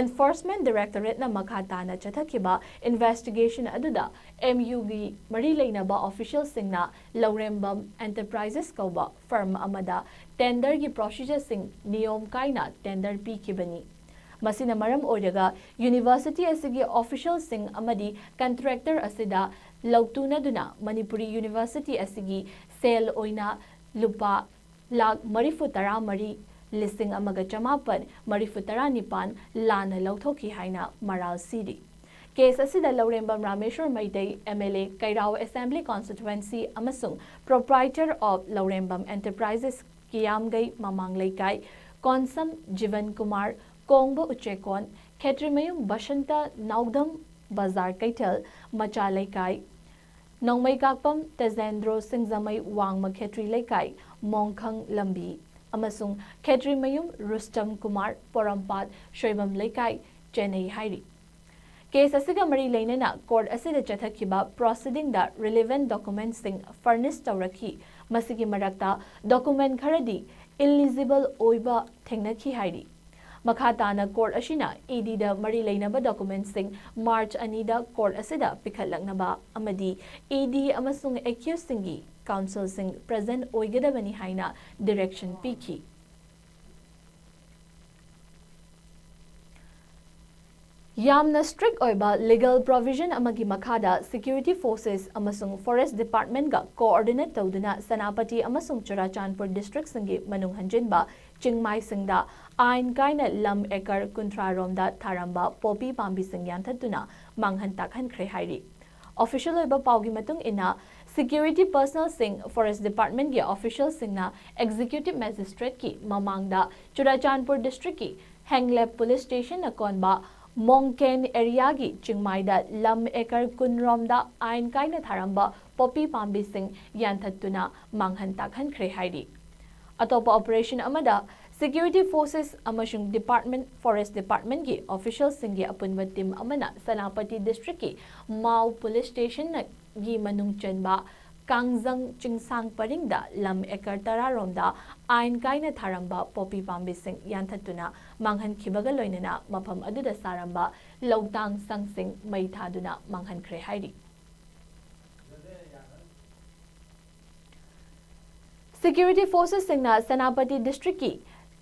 Enforcement Directorateꯅ ꯃꯈꯥ ꯇꯥꯅ ꯆꯠꯊꯈꯤꯕ investigation ꯑꯗꯨꯗ ꯑꯦꯝ ꯌꯨꯒꯤ ꯃꯔꯤ ꯂꯩꯅꯕ officialꯁꯤꯡꯅ ꯂꯧꯔꯦꯝꯕꯝ Enterprises ꯀꯧꯕ firm ꯑꯃꯗ tenderꯒꯤ procedureꯁꯤꯡ ꯅꯤꯌꯣꯝ ꯀꯥꯏꯅ tender ꯄꯤꯈꯤꯕꯅꯤ꯫ ꯃꯁꯤꯅ ꯃꯔꯝ ꯑꯣꯏꯔꯒ university ꯑꯁꯤꯒꯤ officialꯁꯤꯡ ꯑꯃꯗꯤ contractor ꯑꯁꯤꯗ ꯂꯧꯇꯨꯅꯗꯨꯅ ꯃꯅꯤꯄꯨꯔꯤ university ꯑꯁꯤꯒꯤ ꯁꯦꯜ ꯑꯣꯏꯅ ꯂꯨꯄꯥ ꯂꯥꯈ ꯃꯔꯤꯐꯨ ꯇꯔꯥ ꯃꯔꯤ ꯂꯤꯁꯤꯡ ꯑꯃꯒ ꯆꯃꯥꯄꯟ ꯃꯔꯤꯐꯨ ꯇꯔꯥ ꯅꯤꯄꯥꯟ ꯂꯥꯟꯅ ꯂꯧꯊꯣꯛꯈꯤ ꯍꯥꯏꯅ ꯃꯔꯥꯜ ꯁꯤꯔꯤ꯫ Case ꯑꯁꯤꯗ ꯂꯧꯔꯦꯝꯕꯝ ꯔꯥꯃꯦꯁ꯭ꯋꯔ Meitei, M L A, ꯀꯩꯔꯥꯎ Assembly Constituency ꯑꯃꯁꯨꯡ proprietor of ꯂꯧꯔꯦꯝꯕꯝ Enterprises, ꯀꯤꯌꯥꯝꯒꯩ ꯃꯃꯥꯡ ꯂꯩꯀꯥꯏ, ꯀꯣꯟꯁꯝ ꯖꯤꯕꯟ ꯀꯨꯃꯥꯔ, ꯀꯣꯡꯕ ꯎꯆꯦꯀꯣꯟ, ꯈꯦꯇ꯭ꯔꯤꯃꯌꯨꯝ ꯕꯁꯟꯇ, ꯅꯥꯎꯗꯝ ꯕꯖꯥꯔ ꯀꯩꯊꯦꯜ, ꯃꯆꯥ ꯂꯩꯀꯥꯏ, ꯅꯣꯡꯃꯩꯀꯥꯛꯄꯝ ꯇꯦꯖꯦꯟꯗ꯭ꯔꯣ ꯁꯤꯡꯖꯃꯩ ꯋꯥꯡꯃ ꯈꯦꯇ꯭ꯔꯤ ꯂꯩꯀꯥꯏ, ꯃꯣꯡꯈꯪ ꯂꯝꯕꯤ, ꯑꯃꯁꯨꯡ ꯈꯦꯇ꯭ꯔꯤꯃꯌꯨꯝ ꯔꯨꯁꯇꯝ ꯀꯨꯃꯥꯔ, ꯄꯣꯔꯣꯝꯄꯥꯠ ꯁꯣꯏꯕꯝ ꯂꯩꯀꯥꯏ, ꯆꯦꯟꯅꯩ ꯍꯥꯏꯔꯤ꯫ Case ꯑꯁꯤꯒ ꯃꯔꯤ ꯂꯩꯅꯅ court ꯑꯁꯤꯗ ꯆꯠꯊꯈꯤꯕ proceedingꯗ relevant documentsꯁꯤꯡ furnish ꯇꯧꯔꯛꯈꯤ꯫ ꯃꯁꯤꯒꯤ ꯃꯔꯛꯇ document ꯈꯔꯗꯤ illegible ꯑꯣꯏꯕ ꯊꯦꯡꯅꯈꯤ ꯍꯥꯏꯔꯤ꯫ ꯃꯈꯥ ꯇꯥꯅ court ꯑꯁꯤꯅ EDꯗ ꯃꯔꯤ ꯂꯩꯅꯕ documentsꯁꯤꯡ March ꯑꯅꯤꯗ court ꯑꯁꯤꯗ ꯄꯤꯈꯠꯂꯛꯅꯕ ꯑꯃꯗꯤ ED ꯑꯃꯁꯨꯡ accusedꯁꯤꯡꯒꯤ counselꯁꯤꯡ present ꯑꯣꯏꯒꯗꯕꯅꯤ ꯍꯥꯏꯅ direction ꯄꯤꯈꯤ꯫ ꯌꯥꯝꯅ strict ꯑꯣꯏꯕ legal provision ꯑꯃꯒꯤ ꯃꯈꯥꯗ security forces ꯑꯃꯁꯨꯡ forest departmentꯒ coordinate ꯇꯧꯗꯨꯅ ꯁꯦꯅꯥꯄꯇꯤ ꯑꯃꯁꯨꯡ ꯆꯨꯔꯥꯆꯥꯟꯄꯨꯔ districtꯁꯤꯡꯒꯤ ꯃꯅꯨꯡ ꯍꯟꯖꯤꯟꯕ ꯆꯤꯡꯃꯥꯏꯁꯤꯡꯗ ꯑꯥꯏꯟ ꯀꯥꯏꯅ ꯂꯝ acre ꯀꯨꯟꯊ꯭ꯔꯥ ꯔꯣꯝꯗ ꯊꯥꯔꯝꯕ poppy ꯄꯥꯝꯕꯤꯁꯤꯡ ꯌꯥꯟꯊꯠꯇꯨꯅ ꯃꯥꯡꯍꯟ ꯇꯥꯛꯍꯟꯈ꯭ꯔꯦ ꯍꯥꯏꯔꯤ꯫ Official ꯑꯣꯏꯕ ꯄꯥꯎꯒꯤ ꯃꯇꯨꯡ ꯏꯟꯅ, security personnelꯁꯤꯡ, forest departmentꯀꯤ officialꯁꯤꯡꯅ executive magistrateꯀꯤ ꯃꯃꯥꯡꯗ ꯆꯨꯔꯥꯆꯥꯟꯄꯨꯔ districtꯀꯤ ꯍꯦꯡꯂꯦꯞ police stationꯅ ꯀꯣꯟꯕ ꯃꯣꯡꯀꯦꯟ areaꯒꯤ ꯆꯤꯡꯃꯥꯏꯗ ꯂꯝ acre ꯀꯨꯟ ꯔꯣꯝꯗ ꯑꯥꯏꯟ ꯀꯥꯏꯅ ꯊꯥꯔꯝꯕ poppy ꯄꯥꯝꯕꯤꯁꯤꯡ ꯌꯥꯟꯊꯠꯇꯨꯅ ꯃꯥꯡꯍꯟ ꯇꯥꯛꯍꯟꯈ꯭ꯔꯦ ꯍꯥꯏꯔꯤ꯫ ꯑꯇꯣꯞꯄ operation ꯑꯃꯗ Security Forces ꯑꯃꯁꯨꯡ Department, Forest Departmentꯀꯤ officialꯁꯤꯡꯒꯤ ꯑꯄꯨꯟꯕ team ꯑꯃꯅ ꯁꯦꯅꯥꯄꯇꯤ districtꯀꯤ ꯃꯥꯎ police stationꯒꯤ ꯃꯅꯨꯡ ꯆꯟꯕ ꯀꯥꯡꯖꯪ ꯆꯤꯡꯁꯥꯡ ꯄꯔꯤꯡꯗ ꯂꯝ acre ꯇꯔꯥ ꯔꯣꯝꯗ ꯑꯥꯏꯟ ꯀꯥꯏꯅ ꯊꯥꯔꯝꯕ ꯄꯣꯄꯤ ꯄꯥꯝꯕꯤꯁꯤꯡ ꯌꯥꯟꯊꯠꯇꯨꯅ ꯃꯥꯡꯍꯟꯈꯤꯕꯒ ꯂꯣꯏꯅꯅ ꯃꯐꯝ ꯑꯗꯨꯗ ꯁꯥꯔꯝꯕ ꯂꯧꯇꯥꯡ ꯁꯪꯁꯤꯡ ꯃꯩ ꯊꯥꯗꯨꯅ ꯃꯥꯡꯍꯟꯈ꯭ꯔꯦ ꯍꯥꯏꯔꯤ꯫ Security Forcesꯁꯤꯡꯅ ꯁꯦꯅꯥꯄꯇꯤ districtꯀꯤ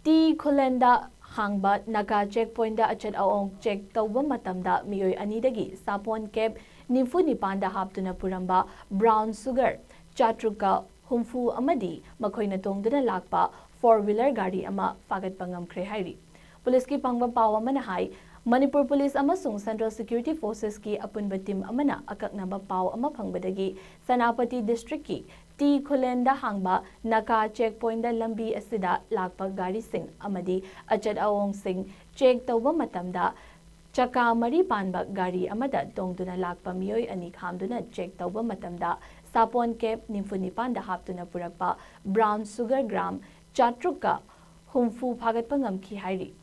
ꯇꯤ ꯈꯨꯂꯦꯟꯗ ꯍꯥꯡꯕ ꯅꯥꯒꯥ check pointꯗ ꯑꯆꯠ ꯑꯋꯣꯡ check ꯇꯧꯕ ꯃꯇꯝꯗ ꯃꯤꯑꯣꯏ ꯑꯅꯤꯗꯒꯤ ꯁꯥꯄꯣꯟ kg ꯅꯤꯐꯨ ꯅꯤꯄꯥꯟꯗ ꯍꯥꯞꯇꯨꯅ ꯄꯨꯔꯝꯕ brown sugar ꯆꯥꯇ꯭ꯔꯨꯛꯀ ꯍꯨꯝꯐꯨ ꯑꯃꯗꯤ ꯃꯈꯣꯏꯅ ꯇꯣꯡꯗꯨꯅ ꯂꯥꯛꯄ four wheeler ꯒꯥꯔꯤ ꯑꯃ ꯐꯥꯒꯠꯄ ꯉꯝꯈ꯭ꯔꯦ ꯍꯥꯏꯔꯤ꯫ Policeꯀꯤ ꯐꯪꯕ ꯄꯥꯎ ꯑꯃꯅ ꯍꯥꯏ, ꯃꯅꯤꯄꯨꯔ Police ꯑꯃꯁꯨꯡ Central Security Forcesꯀꯤ ꯑꯄꯨꯟꯕ team ꯑꯃꯅ ꯑꯀꯛꯅꯕ ꯄꯥꯎ ꯑꯃ ꯐꯪꯕꯗꯒꯤ ꯁꯦꯅꯥꯄꯇꯤ districtꯀꯤ ꯇꯤ ꯈꯨꯂꯦꯟꯗ ꯍꯥꯡꯕ ꯅꯥꯒꯥ check pointꯗ ꯂꯝꯕꯤ ꯑꯁꯤꯗ ꯂꯥꯛꯄ ꯒꯥꯔꯤꯁꯤꯡ ꯑꯃꯗꯤ ꯑꯆꯠ ꯑꯋꯣꯡꯁꯤꯡ check ꯇꯧꯕ ꯃꯇꯝꯗ ꯆꯀꯥ ꯃꯔꯤ ꯄꯥꯟꯕ ꯒꯥꯔꯤ ꯑꯃꯗ ꯇꯣꯡꯗꯨꯅ ꯂꯥꯛꯄ ꯃꯤꯑꯣꯏ ꯑꯅꯤ ꯈꯥꯝꯗꯨꯅ check ꯇꯧꯕ ꯃꯇꯝꯗ ꯁꯥꯄꯣꯟ kg ꯅꯤꯐꯨ ꯅꯤꯄꯥꯟꯗ ꯍꯥꯞꯇꯨꯅ ꯄꯨꯔꯛꯄ brown sugar gram ꯆꯥꯇ꯭ꯔꯨꯛꯀ ꯍꯨꯝꯐꯨ ꯐꯥꯒꯠꯄ ꯉꯝꯈꯤ ꯍꯥꯏꯔꯤ꯫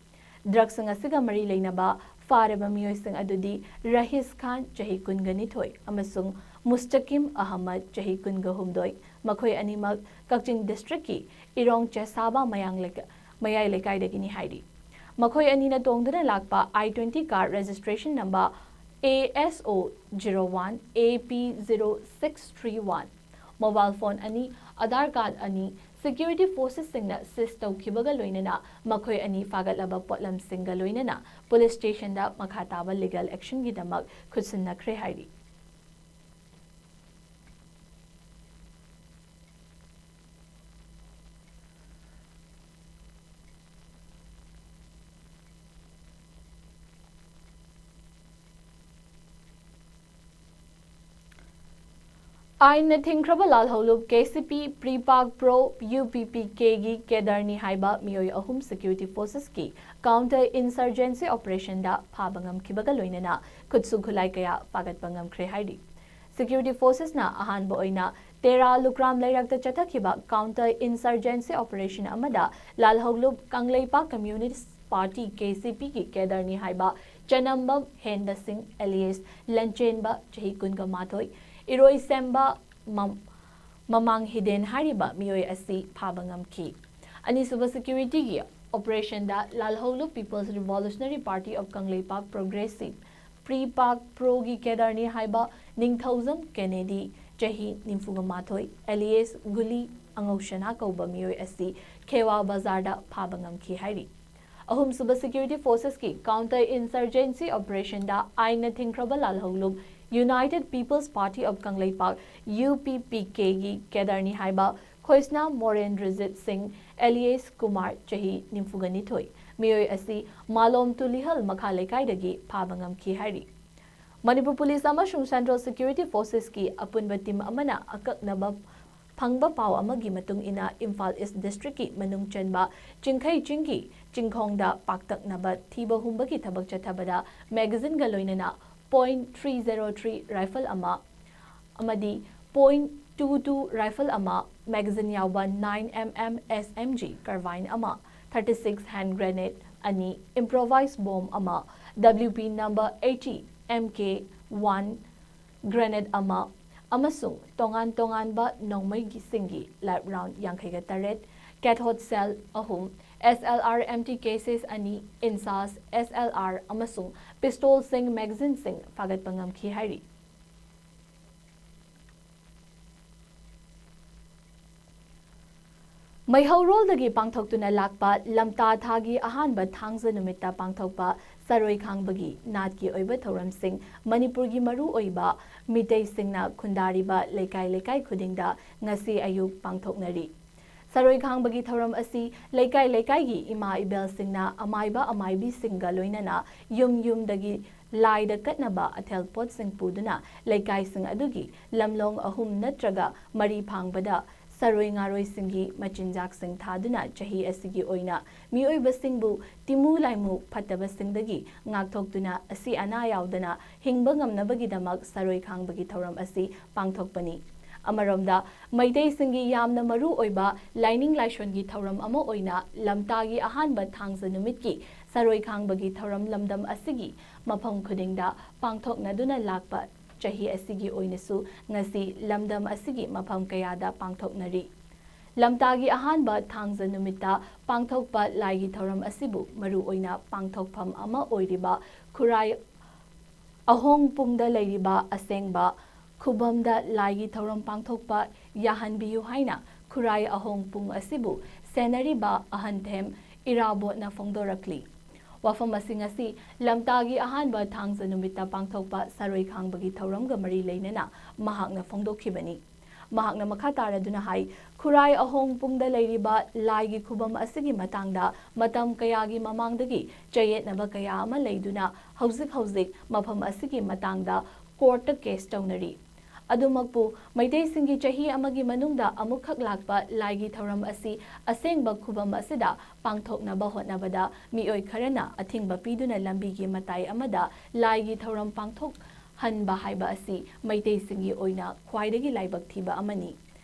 Drugꯁꯤꯡ ꯑꯁꯤꯒ ꯃꯔꯤ ꯂꯩꯅꯕ ꯐꯥꯔꯕ ꯃꯤꯑꯣꯏꯁꯤꯡ ꯑꯗꯨꯗꯤ ꯔꯍꯤꯁ ꯈꯥꯟ, ꯆꯍꯤ ꯀꯨꯟꯒ ꯅꯤꯊꯣꯏ, ꯑꯃꯁꯨꯡ ꯃꯨꯁꯇꯀꯤꯝ ꯑꯍꯃꯗ, ꯆꯍꯤ ꯀꯨꯟꯒ ꯍꯨꯝꯗꯣꯏ, ꯃꯈꯣꯏ ꯑꯅꯤꯃꯛ ꯀꯛꯆꯤꯡ districtꯀꯤ ꯏꯔꯣꯡ ꯆꯦꯁꯥꯕ ꯃꯌꯥꯡ ꯂꯩꯀꯥ-, ꯃꯌꯥꯏ ꯂꯩꯀꯥꯏꯗꯒꯤꯅꯤ ꯍꯥꯏꯔꯤ꯫ ꯃꯈꯣꯏ ꯑꯅꯤꯅ ꯇꯣꯡꯗꯨꯅ ꯂꯥꯛꯄ I twenty car registration number A S O zero one A P zero six three one, mobile phone ꯑꯅꯤ, Aadhaar card ꯑꯅꯤ, Security Forcesꯁꯤꯡꯅ seize ꯇꯧꯈꯤꯕꯒ ꯂꯣꯏꯅꯅ ꯃꯈꯣꯏ ꯑꯅꯤ ꯐꯥꯒꯠꯂꯕ ꯄꯣꯠꯂꯝꯁꯤꯡꯒ ꯂꯣꯏꯅꯅ police stationꯗ ꯃꯈꯥ ꯇꯥꯕ legal actionꯒꯤꯗꯃꯛ ꯈꯨꯠꯁꯤꯟꯅꯈ꯭ꯔꯦ ꯍꯥꯏꯔꯤ꯫ ꯑꯥꯏꯟꯅ ꯊꯤꯡꯈ꯭ꯔꯕ ꯂꯥꯜꯍꯧꯂꯨꯞ KCP, PREPAK, PRO, UPPKꯒꯤ cadreꯅꯤ ꯍꯥꯏꯕ ꯃꯤꯑꯣꯏ ꯑꯍꯨꯝ Security Forcesꯀꯤ counter insurgency operationꯗ ꯐꯥꯕ ꯉꯝꯈꯤꯕꯒ ꯂꯣꯏꯅꯅ ꯈꯨꯠꯁꯨ ꯈꯨꯠꯂꯥꯏ ꯀꯌꯥ ꯐꯥꯒꯠꯄ ꯉꯝꯈ꯭ꯔꯦ ꯍꯥꯏꯔꯤ꯫ Security Forcesꯅ ꯑꯍꯥꯟꯕ ꯑꯣꯏꯅ ꯇꯦꯔꯥ ꯂꯨꯀ꯭ꯔꯥꯝ ꯂꯩꯔꯛꯇ ꯆꯠꯊꯈꯤꯕ counter insurgency operation ꯑꯃꯗ ꯂꯥꯜꯍꯧꯂꯨꯞ Kangleipak Communist Party, K C P ꯒꯤ cadre ꯅꯤ ꯍꯥꯏꯕ ꯆꯅꯝꯕꯝ ꯍꯦꯟꯗ ꯁꯤꯡ alias ꯂꯟꯆꯦꯟꯕ, ꯆꯍꯤ ꯀꯨꯟꯒ ꯃꯥꯊꯣꯏ, ꯏꯔꯣꯏꯁꯦꯝꯕ ꯃꯝ-, ꯃꯃꯥꯡ ꯍꯤꯗꯦꯟ ꯍꯥꯏꯔꯤꯕ ꯃꯤꯑꯣꯏ ꯑꯁꯤ ꯐꯥꯕ ꯉꯝꯈꯤ꯫ ꯑꯅꯤꯁꯨꯕ security ꯒꯤ operation the ꯂꯥꯜꯍꯧꯂꯨꯞ People's Revolutionary Party of Kangleipak Progressive, PREPAK Pro ꯒꯤ cadre ꯅꯤ ꯍꯥꯏꯕ ꯅꯤꯡꯊꯧꯖꯝ ꯀꯦꯅꯦꯗꯤ, ꯆꯍꯤ ꯅꯤꯐꯨꯒ ꯃꯥꯊꯣꯏ, alias ꯒꯨꯂꯤ ꯑꯉꯧꯁꯅꯥ ꯀꯧꯕ ꯃꯤꯑꯣꯏ ꯑꯁꯤ ꯈꯦꯋꯥ ꯕꯖꯥꯔꯗ ꯐꯥꯕ ꯉꯝꯈꯤ ꯍꯥꯏꯔꯤ꯫ ꯑꯍꯨꯝꯁꯨꯕ security forces ꯀꯤ counter insurgency operation ꯗ ꯑꯥꯏꯟꯅ ꯊꯤꯡꯈ꯭ꯔꯕ ꯂꯥꯜꯍꯧꯂꯨꯞ United People's Party of Kangleipak, U P P K ꯒꯤ cadre ꯅꯤ ꯍꯥꯏꯕ ꯈꯣꯏꯁꯅꯥ ꯃꯣꯔꯦꯟꯗ꯭ꯔꯖꯤꯠ ꯁꯤꯡ alias ꯀꯨꯃꯥꯔ, ꯆꯍꯤ ꯅꯤꯐꯨꯒ ꯅꯤꯊꯣꯏ, ꯃꯤꯑꯣꯏ ꯑꯁꯤ ꯃꯥꯂꯣꯝ ꯇꯨꯂꯤꯍꯜ ꯃꯈꯥ ꯂꯩꯀꯥꯏꯗꯒꯤ ꯐꯥꯕ ꯉꯝꯈꯤ ꯍꯥꯏꯔꯤ꯫ ꯃꯅꯤꯄꯨꯔ ꯄꯨꯂꯤꯁ ꯑꯃꯁꯨꯡ Central Security Forces ꯀꯤ ꯑꯄꯨꯟꯕ team ꯑꯃꯅ ꯑꯀꯛꯅꯕ ꯐꯪꯕ ꯄꯥꯎ ꯑꯃꯒꯤ ꯃꯇꯨꯡ ꯏꯟꯅ ꯏꯝꯐꯥꯜ East District ꯀꯤ ꯃꯅꯨꯡ ꯆꯟꯕ ꯆꯤꯡꯈꯩ ꯆꯤꯡꯒꯤ ꯆꯤꯡꯈꯣꯡꯗ ꯄꯥꯛꯇꯛꯅꯕ ꯊꯤꯕ ꯍꯨꯝꯕꯒꯤ ꯊꯕꯛ ꯆꯠꯊꯕꯗ magazine ꯒ ꯂꯣꯏꯅꯅ point three zero three rifle ꯑꯃ ꯑꯃꯗꯤ point two two rifle ꯑꯃ, magazine ꯌꯥꯎꯕ nine M M S M G carbine ꯑꯃ, thirty six hand grenade ꯑꯅꯤ, improvised bomb ꯑꯃ, W P number eighty M K one grenade ꯑꯃ ꯑꯃꯁꯨꯡ ꯇꯣꯉꯥꯟ ꯇꯣꯉꯥꯟꯕ ꯅꯣꯡꯃꯩꯒꯤꯁꯤꯡꯒꯤ live round ꯌꯥꯡꯈꯩꯒ ꯇꯔꯦꯠ, cathode cell ꯑꯍꯨꯝ, S L R empty cases ꯑꯅꯤ, INSAS S L R ꯑꯃꯁꯨꯡ pistolꯁꯤꯡ magazineꯁꯤꯡ ꯐꯥꯒꯠꯄ ꯉꯝꯈꯤ ꯍꯥꯏꯔꯤ꯫ ꯃꯩꯍꯧꯔꯣꯜꯗꯒꯤ ꯄꯥꯡꯊꯣꯛꯇꯨꯅ ꯂꯥꯛꯄ ꯂꯝꯇꯥ ꯊꯥꯒꯤ ꯑꯍꯥꯟꯕ ꯊꯥꯡꯖ ꯅꯨꯃꯤꯠꯇ ꯄꯥꯡꯊꯣꯛꯄ ꯆꯔꯣꯏ ꯈꯥꯡꯕꯒꯤ ꯅꯥꯠꯀꯤ ꯑꯣꯏꯕ ꯊꯧꯔꯝꯁꯤꯡ ꯃꯅꯤꯄꯨꯔꯒꯤ ꯃꯔꯨꯑꯣꯏꯕ ꯃꯤꯇꯩꯁꯤꯡꯅ ꯈꯨꯟꯗꯥꯔꯤꯕ ꯂꯩꯀꯥꯏ ꯂꯩꯀꯥꯏ ꯈꯨꯗꯤꯡꯗ ꯉꯁꯤ ꯑꯌꯨꯛ ꯄꯥꯡꯊꯣꯛꯅꯔꯤ꯫ ꯆꯔꯣꯏ ꯈꯥꯡꯕꯒꯤ ꯊꯧꯔꯝ ꯑꯁꯤ ꯂꯩꯀꯥꯏ ꯂꯩꯀꯥꯏꯒꯤ ꯏꯃꯥ ꯏꯕꯦꯜꯁꯤꯡꯅ ꯑꯃꯥꯏꯕ ꯑꯃꯥꯏꯕꯤꯁꯤꯡꯒ ꯂꯣꯏꯅꯅ ꯌꯨꯝ ꯌꯨꯝꯗꯒꯤ ꯂꯥꯏꯗ ꯀꯠꯅꯕ ꯑꯊꯦꯜ ꯄꯣꯠꯁꯤꯡ ꯄꯨꯗꯨꯅ ꯂꯩꯀꯥꯏꯁꯤꯡ ꯑꯗꯨꯒꯤ ꯂꯝꯂꯣꯡ ꯑꯍꯨꯝ ꯅꯠꯇ꯭ꯔꯒ ꯃꯔꯤ ꯐꯥꯡꯕꯗ ꯆꯔꯣꯏ ꯉꯥꯔꯣꯏꯁꯤꯡꯒꯤ ꯃꯆꯤꯟꯖꯥꯛꯁꯤꯡ ꯊꯥꯗꯨꯅ ꯆꯍꯤ ꯑꯁꯤꯒꯤ ꯑꯣꯏꯅ ꯃꯤꯑꯣꯏꯕꯁꯤꯡꯕꯨ ꯇꯤꯃꯨ ꯂꯥꯏꯃꯨ ꯐꯠꯇꯕꯁꯤꯡꯗꯒꯤ ꯉꯥꯛꯊꯣꯛꯇꯨꯅ ꯑꯁꯤ ꯑꯅꯥ ꯌꯥꯎꯗꯅ ꯍꯤꯡꯕ ꯉꯝꯅꯕꯒꯤꯗꯃꯛ ꯆꯔꯣꯏ ꯈꯥꯡꯕꯒꯤ ꯊꯧꯔꯝ ꯑꯁꯤ ꯄꯥꯡꯊꯣꯛꯄꯅꯤ꯫ ꯑꯃꯔꯣꯝꯗ, ꯃꯩꯇꯩꯁꯤꯡꯒꯤ ꯌꯥꯝꯅ ꯃꯔꯨ ꯑꯣꯏꯕ ꯂꯥꯏꯅꯤꯡ ꯂꯥꯏꯁꯣꯟꯒꯤ ꯊꯧꯔꯝ ꯑꯃ ꯑꯣꯏꯅ ꯂꯝꯇꯥꯒꯤ ꯑꯍꯥꯟꯕ ꯊꯥꯡꯖ ꯅꯨꯃꯤꯠꯀꯤ ꯁꯔꯣꯏ ꯈꯥꯡꯕꯒꯤ ꯊꯧꯔꯝ ꯂꯝꯗꯝ ꯑꯁꯤꯒꯤ ꯃꯐꯝ ꯈꯨꯗꯤꯡꯗ ꯄꯥꯡꯊꯣꯛꯅꯗꯨꯅ ꯂꯥꯛꯄ ꯆꯍꯤ ꯑꯁꯤꯒꯤ ꯑꯣꯏꯅꯁꯨ ꯉꯁꯤ ꯂꯝꯗꯝ ꯑꯁꯤꯒꯤ ꯃꯐꯝ ꯀꯌꯥꯗ ꯄꯥꯡꯊꯣꯛꯅꯔꯤ꯫ ꯂꯝꯇꯥꯒꯤ ꯑꯍꯥꯟꯕ ꯊꯥꯡꯖ ꯅꯨꯃꯤꯠꯇ ꯄꯥꯡꯊꯣꯛꯄ ꯂꯥꯏꯒꯤ ꯊꯧꯔꯝ ꯑꯁꯤꯕꯨ ꯃꯔꯨ ꯑꯣꯏꯅ ꯄꯥꯡꯊꯣꯛꯐꯝ ꯑꯃ ꯑꯣꯏꯔꯤꯕ ꯈꯨꯔꯥꯏ ꯑꯍꯣꯡ ꯄꯨꯡꯗ ꯂꯩꯔꯤꯕ ꯑꯁꯦꯡꯕ ꯈꯨꯕꯝꯗ ꯂꯥꯏꯒꯤ ꯊꯧꯔꯝ ꯄꯥꯡꯊꯣꯛꯄ ꯌꯥꯍꯟꯕꯤꯌꯨ ꯍꯥꯏꯅ ꯈꯨꯔꯥꯏ ꯑꯍꯣꯡ ꯄꯨꯡ ꯑꯁꯤꯕꯨ ꯁꯦꯟꯅꯔꯤꯕ ꯑꯍꯟꯊꯦꯝ ꯏꯔꯥꯕꯣꯠꯅ ꯐꯣꯡꯗꯣꯔꯛꯂꯤ꯫ ꯋꯥꯐꯝ ꯑꯁꯤ ꯉꯁꯤ ꯂꯝꯇꯥꯒꯤ ꯑꯍꯥꯟꯕ ꯊꯥꯡꯖ ꯅꯨꯃꯤꯠꯇ ꯄꯥꯡꯊꯣꯛꯄ ꯁꯔꯣꯏ ꯈꯥꯡꯕꯒꯤ ꯊꯧꯔꯝꯒ ꯃꯔꯤ ꯂꯩꯅꯅ ꯃꯍꯥꯛꯅ ꯐꯣꯡꯗꯣꯛꯈꯤꯕꯅꯤ꯫ ꯃꯍꯥꯛꯅ ꯃꯈꯥ ꯇꯥꯔꯗꯨꯅ ꯍꯥꯏ, ꯈꯨꯔꯥꯏ ꯑꯍꯣꯡ ꯄꯨꯡꯗ ꯂꯩꯔꯤꯕ ꯂꯥꯏꯒꯤ ꯈꯨꯕꯝ ꯑꯁꯤꯒꯤ ꯃꯇꯥꯡꯗ ꯃꯇꯝ ꯀꯌꯥꯒꯤ ꯃꯃꯥꯡꯗꯒꯤ ꯆꯌꯦꯠꯅꯕ ꯀꯌꯥ ꯑꯃ ꯂꯩꯗꯨꯅ ꯍꯧꯖꯤꯛ ꯍꯧꯖꯤꯛ ꯃꯐꯝ ꯑꯁꯤꯒꯤ ꯃꯇꯥꯡꯗ ꯀꯣꯔꯠꯇ ꯀꯦꯁ ꯇꯧꯅꯔꯤ꯫ ꯑꯗꯨꯃꯛꯄꯨ ꯃꯩꯇꯩꯁꯤꯡꯒꯤ ꯆꯍꯤ ꯑꯃꯒꯤ ꯃꯅꯨꯡꯗ ꯑꯃꯨꯛꯈꯛ ꯂꯥꯛꯄ ꯂꯥꯏꯒꯤ ꯊꯧꯔꯝ ꯑꯁꯤ ꯑꯁꯦꯡꯕ ꯈꯨꯕꯝ ꯑꯁꯤꯗ ꯄꯥꯡꯊꯣꯛꯅꯕ ꯍꯣꯠꯅꯕꯗ ꯃꯤꯑꯣꯏ ꯈꯔꯅ ꯑꯊꯤꯡꯕ ꯄꯤꯗꯨꯅ ꯂꯝꯕꯤꯒꯤ ꯃꯇꯥꯏ ꯑꯃꯗ ꯂꯥꯏꯒꯤ ꯊꯧꯔꯝ ꯄꯥꯡꯊꯣꯛꯍꯟꯕ ꯍꯥꯏꯕ ꯑꯁꯤ ꯃꯩꯇꯩꯁꯤꯡꯒꯤ ꯑꯣꯏꯅ ꯈ꯭ꯋꯥꯏꯗꯒꯤ ꯂꯥꯏꯕꯛ ꯊꯤꯕ ꯑꯃꯅꯤ꯫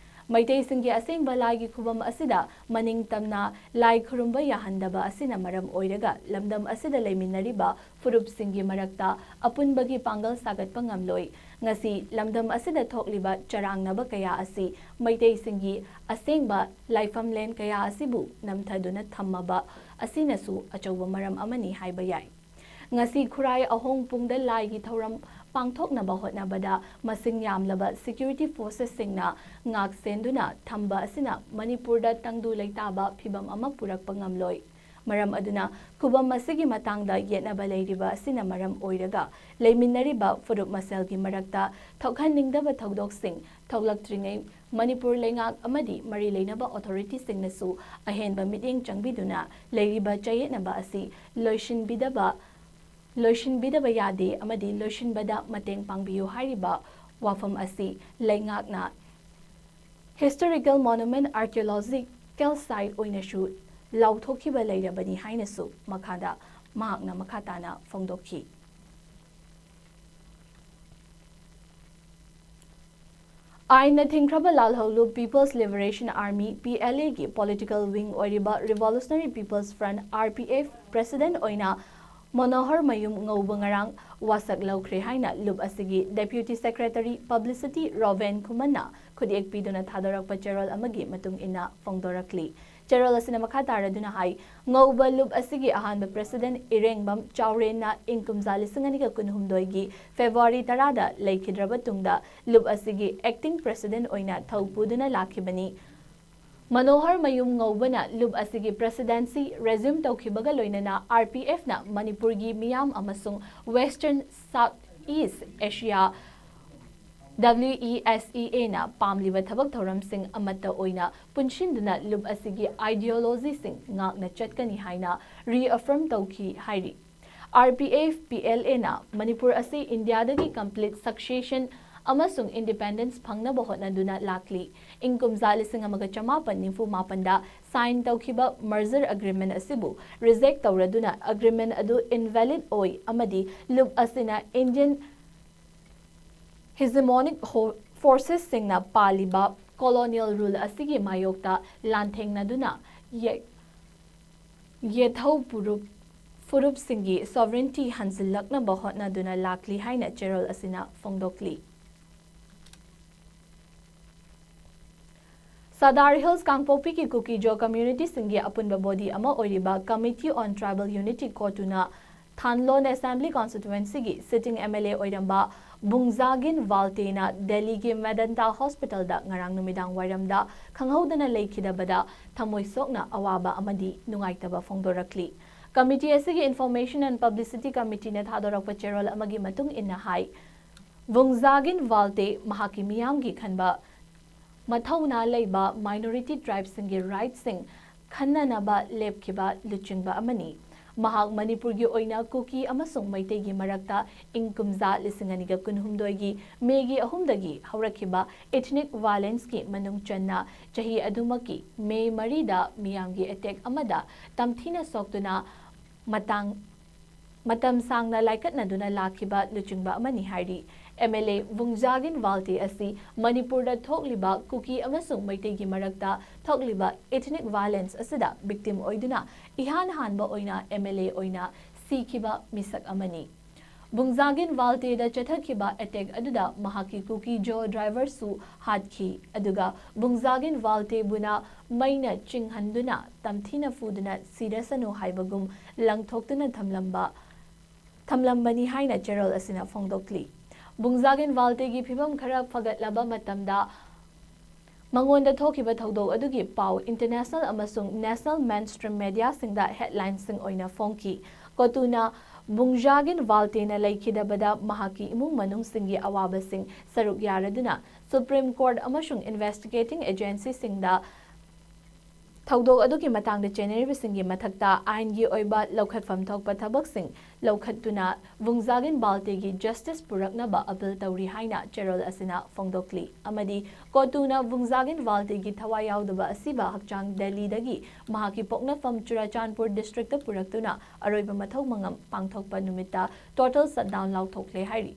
ꯃꯩꯇꯩꯁꯤꯡꯒꯤ ꯑꯁꯦꯡꯕ ꯂꯥꯏꯒꯤ ꯈꯨꯕꯝ ꯑꯁꯤꯗ ꯃꯅꯤꯡ ꯇꯝꯅ ꯂꯥꯏ ꯈꯨꯔꯨꯝꯕ ꯌꯥꯍꯟꯗꯕ ꯑꯁꯤꯅ ꯃꯔꯝ ꯑꯣꯏꯔꯒ ꯂꯝꯗꯝ ꯑꯁꯤꯗ ꯂꯩꯃꯤꯟꯅꯔꯤꯕ ꯐꯨꯔꯨꯞꯁꯤꯡꯒꯤ ꯃꯔꯛꯇ ꯑꯄꯨꯟꯕꯒꯤ ꯄꯥꯡꯒꯜ ꯁꯥꯒꯠꯄ ꯉꯝꯂꯣꯏ꯫ ꯉꯁꯤ ꯂꯝꯗꯝ ꯑꯁꯤꯗ ꯊꯣꯛꯂꯤꯕ ꯆꯔꯥꯡꯅꯕ ꯀꯌꯥ ꯑꯁꯤ ꯃꯩꯇꯩꯁꯤꯡꯒꯤ ꯑꯁꯦꯡꯕ ꯂꯥꯏꯐꯝꯂꯦꯟ ꯀꯌꯥ ꯑꯁꯤꯕꯨ ꯅꯝꯊꯗꯨꯅ ꯊꯝꯃꯕ ꯑꯁꯤꯅꯁꯨ ꯑꯆꯧꯕ ꯃꯔꯝ ꯑꯃꯅꯤ ꯍꯥꯏꯕ ꯌꯥꯏ꯫ ꯉꯁꯤ ꯈꯨꯔꯥꯏ ꯑꯍꯣꯡ ꯄꯨꯡꯗ ꯂꯥꯏꯒꯤ ꯊꯧꯔꯝ ꯄꯥꯡꯊꯣꯛꯅꯕ ꯍꯣꯠꯅꯕꯗ ꯃꯁꯤꯡ ꯌꯥꯝꯂꯕ ꯁꯦꯀ꯭ꯌꯨꯔꯤꯇꯤ ꯐꯣꯔꯁꯦꯁꯁꯤꯡꯅ ꯉꯥꯛ ꯁꯦꯟꯗꯨꯅ ꯊꯝꯕ ꯑꯁꯤꯅ ꯃꯅꯤꯄꯨꯔꯗ ꯇꯪꯗꯨ ꯂꯩꯇꯥꯕ ꯐꯤꯚꯝ ꯑꯃ ꯄꯨꯔꯛꯄ ꯉꯝꯂꯣꯏ꯫ ꯃꯔꯝ ꯑꯗꯨꯅ ꯈꯨꯕꯝ ꯑꯁꯤꯒꯤ ꯃꯇꯥꯡꯗ ꯌꯦꯠꯅꯕ ꯂꯩꯔꯤꯕ ꯑꯁꯤꯅ ꯃꯔꯝ ꯑꯣꯏꯔꯒ ꯂꯩꯃꯤꯟꯅꯔꯤꯕ ꯐꯨꯔꯨꯞ ꯃꯁꯦꯜꯒꯤ ꯃꯔꯛꯇ ꯊꯣꯛꯍꯟꯅꯤꯡꯗꯕ ꯊꯧꯗꯣꯛꯁꯤꯡ ꯊꯣꯛꯂꯛꯇ꯭ꯔꯤꯉꯩ ꯃꯅꯤꯄꯨꯔ ꯂꯩꯉꯥꯛ ꯑꯃꯗꯤ ꯃꯔꯤ ꯂꯩꯅꯕ ꯑꯣꯊꯣꯔꯤꯇꯤꯁꯤꯡꯅꯁꯨ ꯑꯍꯦꯟꯕ ꯃꯤꯠꯌꯦꯡ ꯆꯪꯕꯤꯗꯨꯅ ꯂꯩꯔꯤꯕ ꯆꯌꯦꯠꯅꯕ ꯑꯁꯤ ꯂꯣꯏꯁꯤꯟꯕꯤꯗꯕ ꯂꯣꯏꯁꯤꯟꯕꯤꯗꯕ ꯌꯥꯗꯦ ꯑꯃꯗꯤ ꯂꯣꯏꯁꯤꯟꯕꯗ ꯃꯇꯦꯡ ꯄꯥꯡꯕꯤꯌꯨ ꯍꯥꯏꯔꯤꯕ ꯋꯥꯐꯝ ꯑꯁꯤ ꯂꯩꯉꯥꯛꯅ ꯍꯤꯁꯇꯣꯔꯤꯀꯦꯜ ꯃꯣꯅꯨꯃꯦꯟꯠ ꯑꯥꯔꯀꯤꯑꯣꯂꯣꯖꯤꯀꯦꯜ ꯁꯥꯏꯠ ꯑꯣꯏꯅꯁꯨ ꯂꯥꯎꯊꯣꯛꯈꯤꯕ ꯂꯩꯔꯕꯅꯤ ꯍꯥꯏꯅꯁꯨ ꯃꯈꯥꯗ ꯃꯍꯥꯛꯅ ꯃꯈꯥ ꯇꯥꯅ ꯐꯣꯡꯗꯣꯛꯈꯤ꯫ ꯑꯥꯏꯟꯅ ꯊꯤꯡꯈ꯭ꯔꯕ ꯂꯥꯜꯍꯧꯂꯨꯞ People's Liberation Army, P L A ꯒꯤ political wing ꯑꯣꯏꯔꯤꯕ Revolutionary People's Front, R P F, president ꯑꯣꯏꯅ ꯃꯅꯣꯍꯔ ꯃꯌꯨꯝ ꯉꯧꯕ ꯉꯔꯥꯡ ꯋꯥꯁꯛ ꯂꯧꯈ꯭ꯔꯦ ꯍꯥꯏꯅ ꯂꯨꯞ ꯑꯁꯤꯒꯤ Deputy Secretary Publicity ꯔꯣꯕꯦꯟ ꯈꯨꯃꯟꯅ ꯈꯨꯠꯌꯦꯛ ꯄꯤꯗꯨꯅ ꯊꯥꯗꯣꯔꯛꯄ ꯆꯦꯔꯣꯜ ꯑꯃꯒꯤ ꯃꯇꯨꯡ ꯏꯟꯅ ꯐꯣꯡꯗꯣꯔꯛꯂꯤ꯫ ꯆꯦꯔꯣꯜ ꯑꯁꯤꯅ ꯃꯈꯥ ꯇꯥꯔꯗꯨꯅ ꯍꯥꯏ, ꯉꯧꯕ ꯂꯨꯞ ꯑꯁꯤꯒꯤ ꯑꯍꯥꯟꯕ president ꯏꯔꯦꯡꯕꯝ ꯆꯥꯎꯔꯦꯟꯅ ꯏꯪ ꯀꯨꯝꯖꯥ ꯂꯤꯁꯤꯡ ꯑꯅꯤꯒ ꯀꯨꯟꯍꯨꯝꯗꯣꯏꯒꯤ February ꯇꯔꯥꯗ ꯂꯩꯈꯤꯗ꯭ꯔꯕ ꯇꯨꯡꯗ ꯂꯨꯞ ꯑꯁꯤꯒꯤ acting president ꯑꯣꯏꯅ ꯊꯧ ꯄꯨꯗꯨꯅ ꯂꯥꯛꯈꯤꯕꯅꯤ꯫ ꯃꯅꯣꯍꯔ ꯃꯌꯨꯝ ꯉꯧꯕꯅ ꯂꯨꯞ ꯑꯁꯤꯒꯤ presidency resume ꯇꯧꯈꯤꯕꯒ ꯂꯣꯏꯅꯅ R P F ꯅ ꯃꯅꯤꯄꯨꯔꯒꯤ ꯃꯤꯌꯥꯝ ꯑꯃꯁꯨꯡ Western South East Asia, W E S E A ꯅ ꯄꯥꯝꯂꯤꯕ ꯊꯕꯛ ꯊꯧꯔꯝꯁꯤꯡ ꯑꯃꯠꯇ ꯑꯣꯏꯅ ꯄꯨꯟꯁꯤꯟꯗꯨꯅ ꯂꯨꯞ ꯑꯁꯤꯒꯤ ideology ꯁꯤꯡ ꯉꯥꯛꯅ ꯆꯠꯀꯅꯤ ꯍꯥꯏꯅ reaffirm ꯇꯧꯈꯤ ꯍꯥꯏꯔꯤ꯫ R P F P L A ꯅ ꯃꯅꯤꯄꯨꯔ ꯑꯁꯤ ꯏꯟꯗꯤꯌꯥꯗꯒꯤ complete succession ꯑꯃꯁꯨꯡ independence ꯐꯪꯅꯕ ꯍꯣꯠꯅꯗꯨꯅ ꯂꯥꯛꯂꯤ꯫ ꯏꯪ ꯀꯨꯝꯖꯥ ꯂꯤꯁꯤꯡ ꯑꯃꯒ ꯆꯃꯥꯄꯟ ꯅꯤꯐꯨ ꯃꯥꯄꯟꯗ sign ꯇꯧꯈꯤꯕ merger agreement ꯑꯁꯤꯕꯨ reject ꯇꯧꯔꯗꯨꯅ agreement ꯑꯗꯨ invalid ꯑꯣꯏ ꯑꯃꯗꯤ ꯂꯨꯞ ꯑꯁꯤꯅ Indian hegemonic ꯍꯣ-, forces ꯁꯤꯡꯅ ꯄꯥꯜꯂꯤꯕ colonial rule ꯑꯁꯤꯒꯤ ꯃꯥꯌꯣꯛꯇ ꯂꯥꯟꯊꯦꯡꯅꯗꯨꯅ ꯌꯦ-, ꯌꯦꯊꯧ ꯄꯨꯔꯨꯞ-, ꯐꯨꯔꯨꯞꯁꯤꯡꯒꯤ sovereignty ꯍꯟꯖꯤꯜꯂꯛꯅꯕ ꯍꯣꯠꯅꯗꯨꯅ ꯂꯥꯛꯂꯤ ꯍꯥꯏꯅ ꯆꯦꯔꯣꯜ ꯑꯁꯤꯅ ꯐꯣꯡꯗꯣꯛꯂꯤ꯫ ꯁꯥꯗꯥꯔ ꯍꯤꯜꯁ ꯀꯥꯡꯄꯣꯛꯄꯤꯒꯤ ꯀꯨꯀꯤꯖꯣ community ꯁꯤꯡꯒꯤ ꯑꯄꯨꯟꯕ body ꯑꯃ ꯑꯣꯏꯔꯤꯕ Committee on Tribal Unity, ꯀꯣꯇꯨꯅ ꯊꯥꯟꯂꯣꯟ Assembly Constituency ꯒꯤ sitting M L A ꯑꯣꯏꯔꯝꯕ ꯕꯨꯡꯖꯥꯒꯤꯟ ꯋꯥꯜꯇꯦꯅ ꯗꯦꯜꯂꯤꯒꯤ ꯃꯦꯗꯟꯇꯥ Hospital ꯗ ꯉꯔꯥꯡ ꯅꯨꯃꯤꯗꯥꯡ ꯋꯥꯏꯔꯝꯗ ꯈꯪꯍꯧꯗꯅ ꯂꯩꯈꯤꯗꯕꯗ ꯊꯃꯣꯏ ꯁꯣꯛꯅ ꯑꯋꯥꯕ ꯑꯃꯗꯤ ꯅꯨꯡꯉꯥꯏꯇꯕ ꯐꯣꯡꯗꯣꯔꯛꯂꯤ꯫ Committee ꯑꯁꯤꯒꯤ Information and Publicity Committee ꯅ ꯊꯥꯗꯣꯔꯛꯄ ꯆꯦꯔꯣꯜ ꯑꯃꯒꯤ ꯃꯇꯨꯡ ꯏꯟꯅ ꯍꯥꯏ, ꯕꯨꯡꯖꯥꯒꯤꯟ ꯋꯥꯜꯇꯦ ꯃꯍꯥꯛꯀꯤ ꯃꯤꯌꯥꯝꯒꯤ ꯈꯟꯕ ꯃꯊꯧꯅꯥ ꯂꯩꯕ minority tribe ꯁꯤꯡꯒꯤ right ꯁꯤꯡ ꯈꯟꯅꯅꯕ ꯂꯦꯞꯈꯤꯕ ꯂꯨꯆꯤꯡꯕ ꯑꯃꯅꯤ꯫ ꯃꯍꯥꯛ ꯃꯅꯤꯄꯨꯔꯒꯤ ꯑꯣꯏꯅ ꯀꯨꯀꯤ ꯑꯃꯁꯨꯡ ꯃꯩꯇꯩꯒꯤ ꯃꯔꯛꯇ ꯏꯪ ꯀꯨꯝꯖꯥ ꯂꯤꯁꯤꯡ ꯑꯅꯤꯒ ꯀꯨꯟꯍꯨꯝꯗꯣꯏꯒꯤ May ꯒꯤ ꯑꯍꯨꯝꯗꯒꯤ ꯍꯧꯔꯛꯈꯤꯕ ethnic violence ꯀꯤ ꯃꯅꯨꯡ ꯆꯟꯅ ꯆꯍꯤ ꯑꯗꯨꯃꯛꯀꯤ May ꯃꯔꯤꯗ ꯃꯤꯌꯥꯝꯒꯤ attack ꯑꯃꯗ ꯇꯝꯊꯤꯅ ꯁꯣꯛꯇꯨꯅ ꯃꯇꯥꯡ ꯃꯇꯝ ꯁꯥꯡꯅ ꯂꯥꯏꯀꯠꯅꯗꯨꯅ ꯂꯥꯛꯈꯤꯕ ꯂꯨꯆꯤꯡꯕ ꯑꯃꯅꯤ ꯍꯥꯏꯔꯤ꯫ ꯑꯦꯝ ꯑꯦꯜ ꯑꯦ ꯕꯨꯡꯖꯥꯒꯤꯟ ꯋꯥꯜꯇꯦ ꯑꯁꯤ ꯃꯅꯤꯄꯨꯔꯗ ꯊꯣꯛꯂꯤꯕ ꯀꯨꯀꯤ ꯑꯃꯁꯨꯡ ꯃꯩꯇꯩꯒꯤ ꯃꯔꯛꯇ ꯊꯣꯛꯂꯤꯕ ethnic violence ꯑꯁꯤꯗ victim ꯑꯣꯏꯗꯨꯅ ꯏꯍꯥꯟ ꯍꯥꯟꯕ ꯑꯣꯏꯅ ꯑꯦꯝ ꯑꯦꯜ ꯑꯦ ꯑꯣꯏꯅ ꯁꯤꯈꯤꯕ ꯃꯤꯁꯛ ꯑꯃꯅꯤ꯫ ꯕꯨꯡꯖꯥꯒꯤꯟ ꯋꯥꯜꯇꯦꯗ ꯆꯠꯊꯈꯤꯕ attack ꯑꯗꯨꯗ ꯃꯍꯥꯛꯀꯤ ꯀꯨꯀꯤ ꯖꯣ ꯗ꯭ꯔꯥꯏꯚꯔꯁꯨ ꯍꯥꯠꯈꯤ, ꯑꯗꯨꯒ ꯕꯨꯡꯖꯥꯒꯤꯟ ꯋꯥꯜꯇꯦꯕꯨꯅ ꯃꯩꯅ ꯆꯤꯡꯍꯟꯗꯨꯅ ꯇꯝꯊꯤꯅ ꯐꯨꯗꯨꯅ ꯁꯤꯔꯁꯅꯨ ꯍꯥꯏꯕꯒꯨꯝ ꯂꯪꯊꯣꯛꯇꯨꯅ ꯊꯝꯂꯝꯕ ꯊꯝꯂꯝꯕꯅꯤ ꯍꯥꯏꯅ ꯆꯦꯔꯣꯜ ꯑꯁꯤꯅ ꯐꯣꯡꯗꯣꯛꯂꯤ꯫ ꯕꯨꯡꯖꯥꯒꯤꯟ ꯋꯥꯜꯇꯦꯒꯤ ꯐꯤꯕꯝ ꯈꯔ ꯐꯒꯠꯂꯕ ꯃꯇꯝꯗ ꯃꯉꯣꯟꯗ ꯊꯣꯛꯈꯤꯕ ꯊꯧꯗꯣꯛ ꯑꯗꯨꯒꯤ ꯄꯥꯎ international ꯑꯃꯁꯨꯡ national mainstream mediaꯁꯤꯡꯗ headlineꯁꯤꯡ ꯑꯣꯏꯅ ꯐꯣꯡꯈꯤ꯫ ꯀꯣꯇꯨꯅ ꯕꯨꯡꯖꯥꯒꯤꯟ ꯋꯥꯜꯇꯦꯅ ꯂꯩꯈꯤꯗꯕꯗ ꯃꯍꯥꯛꯀꯤ ꯏꯃꯨꯡ ꯃꯅꯨꯡꯁꯤꯡꯒꯤ ꯑꯋꯥꯕꯁꯤꯡ ꯁꯔꯨꯛ ꯌꯥꯔꯗꯨꯅ Supreme Court ꯑꯃꯁꯨꯡ investigating agencyꯁꯤꯡꯗ ꯊꯧꯗꯣꯛ ꯑꯗꯨꯒꯤ ꯃꯇꯥꯡꯗ ꯆꯦꯟꯅꯔꯤꯕꯁꯤꯡꯒꯤ ꯃꯊꯛꯇ ꯑꯥꯏꯟꯒꯤ ꯑꯣꯏꯕ ꯂꯧꯈꯠꯐꯝ ꯊꯣꯛꯄ ꯊꯕꯛꯁꯤꯡ ꯂꯧꯈꯠꯇꯨꯅ ꯕꯨꯡꯖꯥꯒꯤꯟ ꯋꯥꯜꯇꯦꯒꯤ justice ꯄꯨꯔꯛꯅꯕ appeal ꯇꯧꯔꯤ ꯍꯥꯏꯅ ꯆꯦꯔꯣꯜ ꯑꯁꯤꯅ ꯐꯣꯡꯗꯣꯛꯂꯤ꯫ ꯑꯃꯗꯤ ꯀꯣꯇꯨꯅ ꯕꯨꯡꯖꯥꯒꯤꯟ ꯋꯥꯜꯇꯦꯒꯤ ꯊꯋꯥꯏ ꯌꯥꯎꯗꯕ ꯑꯁꯤꯕ ꯍꯛꯆꯥꯡ ꯗꯦꯜꯂꯤꯗꯒꯤ ꯃꯍꯥꯛꯀꯤ ꯄꯣꯛꯅꯐꯝ ꯆꯨꯔꯥꯆꯥꯟꯄꯨꯔ districtꯇ ꯄꯨꯔꯛꯇꯨꯅ ꯑꯔꯣꯏꯕ ꯃꯊꯧ ꯃꯉꯝ ꯄꯥꯡꯊꯣꯛꯄ ꯅꯨꯃꯤꯠꯇ total shutdown ꯂꯥꯎꯊꯣꯛꯂꯦ ꯍꯥꯏꯔꯤ꯫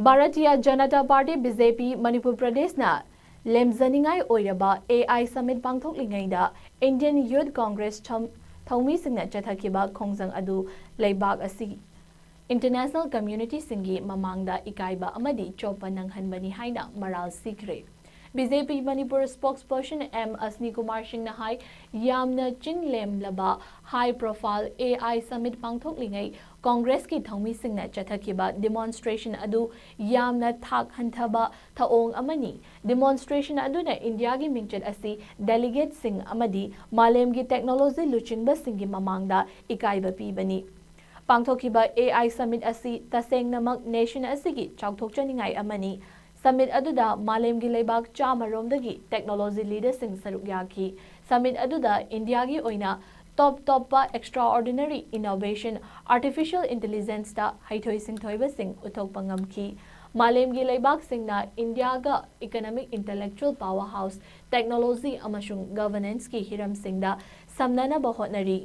Bharatiya Janata party, B J ꯄꯤ, ꯃꯅꯤꯄꯨꯔ ꯄ꯭ꯔꯗꯦꯁꯅ ꯂꯦꯝꯖꯅꯤꯡꯉꯥꯏ ꯑꯣꯏꯔꯕ A I summit ꯄꯥꯡꯊꯣꯛꯂꯤꯉꯩꯗ Indian Youth Congress ꯊꯝ-, ꯊꯧꯃꯤꯁꯤꯡꯅ ꯆꯠꯊꯈꯤꯕ ꯈꯣꯡꯖꯪ ꯑꯗꯨ ꯂꯩꯕꯥꯛ ꯑꯁꯤ international communityꯁꯤꯡꯒꯤ ꯃꯃꯥꯡꯗ ꯏꯀꯥꯏꯕ ꯑꯃꯗꯤ ꯆꯣꯞꯄ ꯅꯪꯍꯟꯕꯅꯤ ꯍꯥꯏꯅ ꯃꯔꯥꯜ ꯁꯤꯈ꯭ꯔꯦ꯫ ꯕꯤ ꯖꯦ ꯄꯤ ꯃꯅꯤꯄꯨꯔ spokesperson ꯑꯦꯝ ꯑꯁꯅꯤ ꯀꯨꯃꯥꯔ ꯁꯤꯡꯅ ꯍꯥꯏ, ꯌꯥꯝꯅ ꯆꯤꯡ ꯂꯦꯝꯂꯕ high profile A I summit ꯄꯥꯡꯊꯣꯛꯂꯤꯉꯩ ꯀꯣꯡꯒ꯭ꯔꯦꯁꯀꯤ ꯊꯧꯃꯤꯁꯤꯡꯅ ꯆꯠꯊꯈꯤꯕ demonstration ꯑꯗꯨ ꯌꯥꯝꯅ ꯊꯥꯛ ꯍꯟꯊꯕ ꯊꯧꯑꯣꯡ ꯑꯃꯅꯤ꯫ Demonstration ꯑꯗꯨꯅ ꯏꯟꯗꯤꯌꯥꯒꯤ ꯃꯤꯡꯆꯠ ꯑꯁꯤ delegateꯁꯤꯡ ꯑꯃꯗꯤ ꯃꯥꯂꯦꯝꯒꯤ technology ꯂꯨꯆꯤꯡꯕꯁꯤꯡꯒꯤ ꯃꯃꯥꯡꯗ ꯏꯀꯥꯏꯕ ꯄꯤꯕꯅꯤ꯫ ꯄꯥꯡꯊꯣꯛꯈꯤꯕ ꯑꯦ ꯑꯥꯏ summit ꯑꯁꯤ ꯇꯁꯦꯡꯅꯃꯛ nation ꯑꯁꯤꯒꯤ ꯆꯥꯎꯊꯣꯛꯆꯅꯤꯡꯉꯥꯏ ꯑꯃꯅꯤ꯫ Summit ꯑꯗꯨꯗ ꯃꯥꯂꯦꯝꯒꯤ ꯂꯩꯕꯥꯛ ꯆꯥꯝꯃ ꯔꯣꯝꯗꯒꯤ technology leaderꯁꯤꯡ ꯁꯔꯨꯛ ꯌꯥꯈꯤ꯫ Summit ꯑꯗꯨꯗ ꯏꯟꯗꯤꯌꯥꯒꯤ ꯑꯣꯏꯅ top ꯇꯣꯞꯄ extraordinary innovation, artificial intelligenceꯇ ꯍꯩꯊꯣꯏ ꯁꯤꯡꯊꯣꯏꯕꯁꯤꯡ ꯎꯠꯊꯣꯛꯄ ꯉꯝꯈꯤ꯫ ꯃꯥꯂꯦꯝꯒꯤ ꯂꯩꯕꯥꯛꯁꯤꯡꯅ ꯏꯟꯗꯤꯌꯥꯒ economic, intellectual power house, technology ꯑꯃꯁꯨꯡ governanceꯀꯤ ꯍꯤꯔꯝꯁꯤꯡꯗ ꯁꯝꯅꯅꯕ ꯍꯣꯠꯅꯔꯤ꯫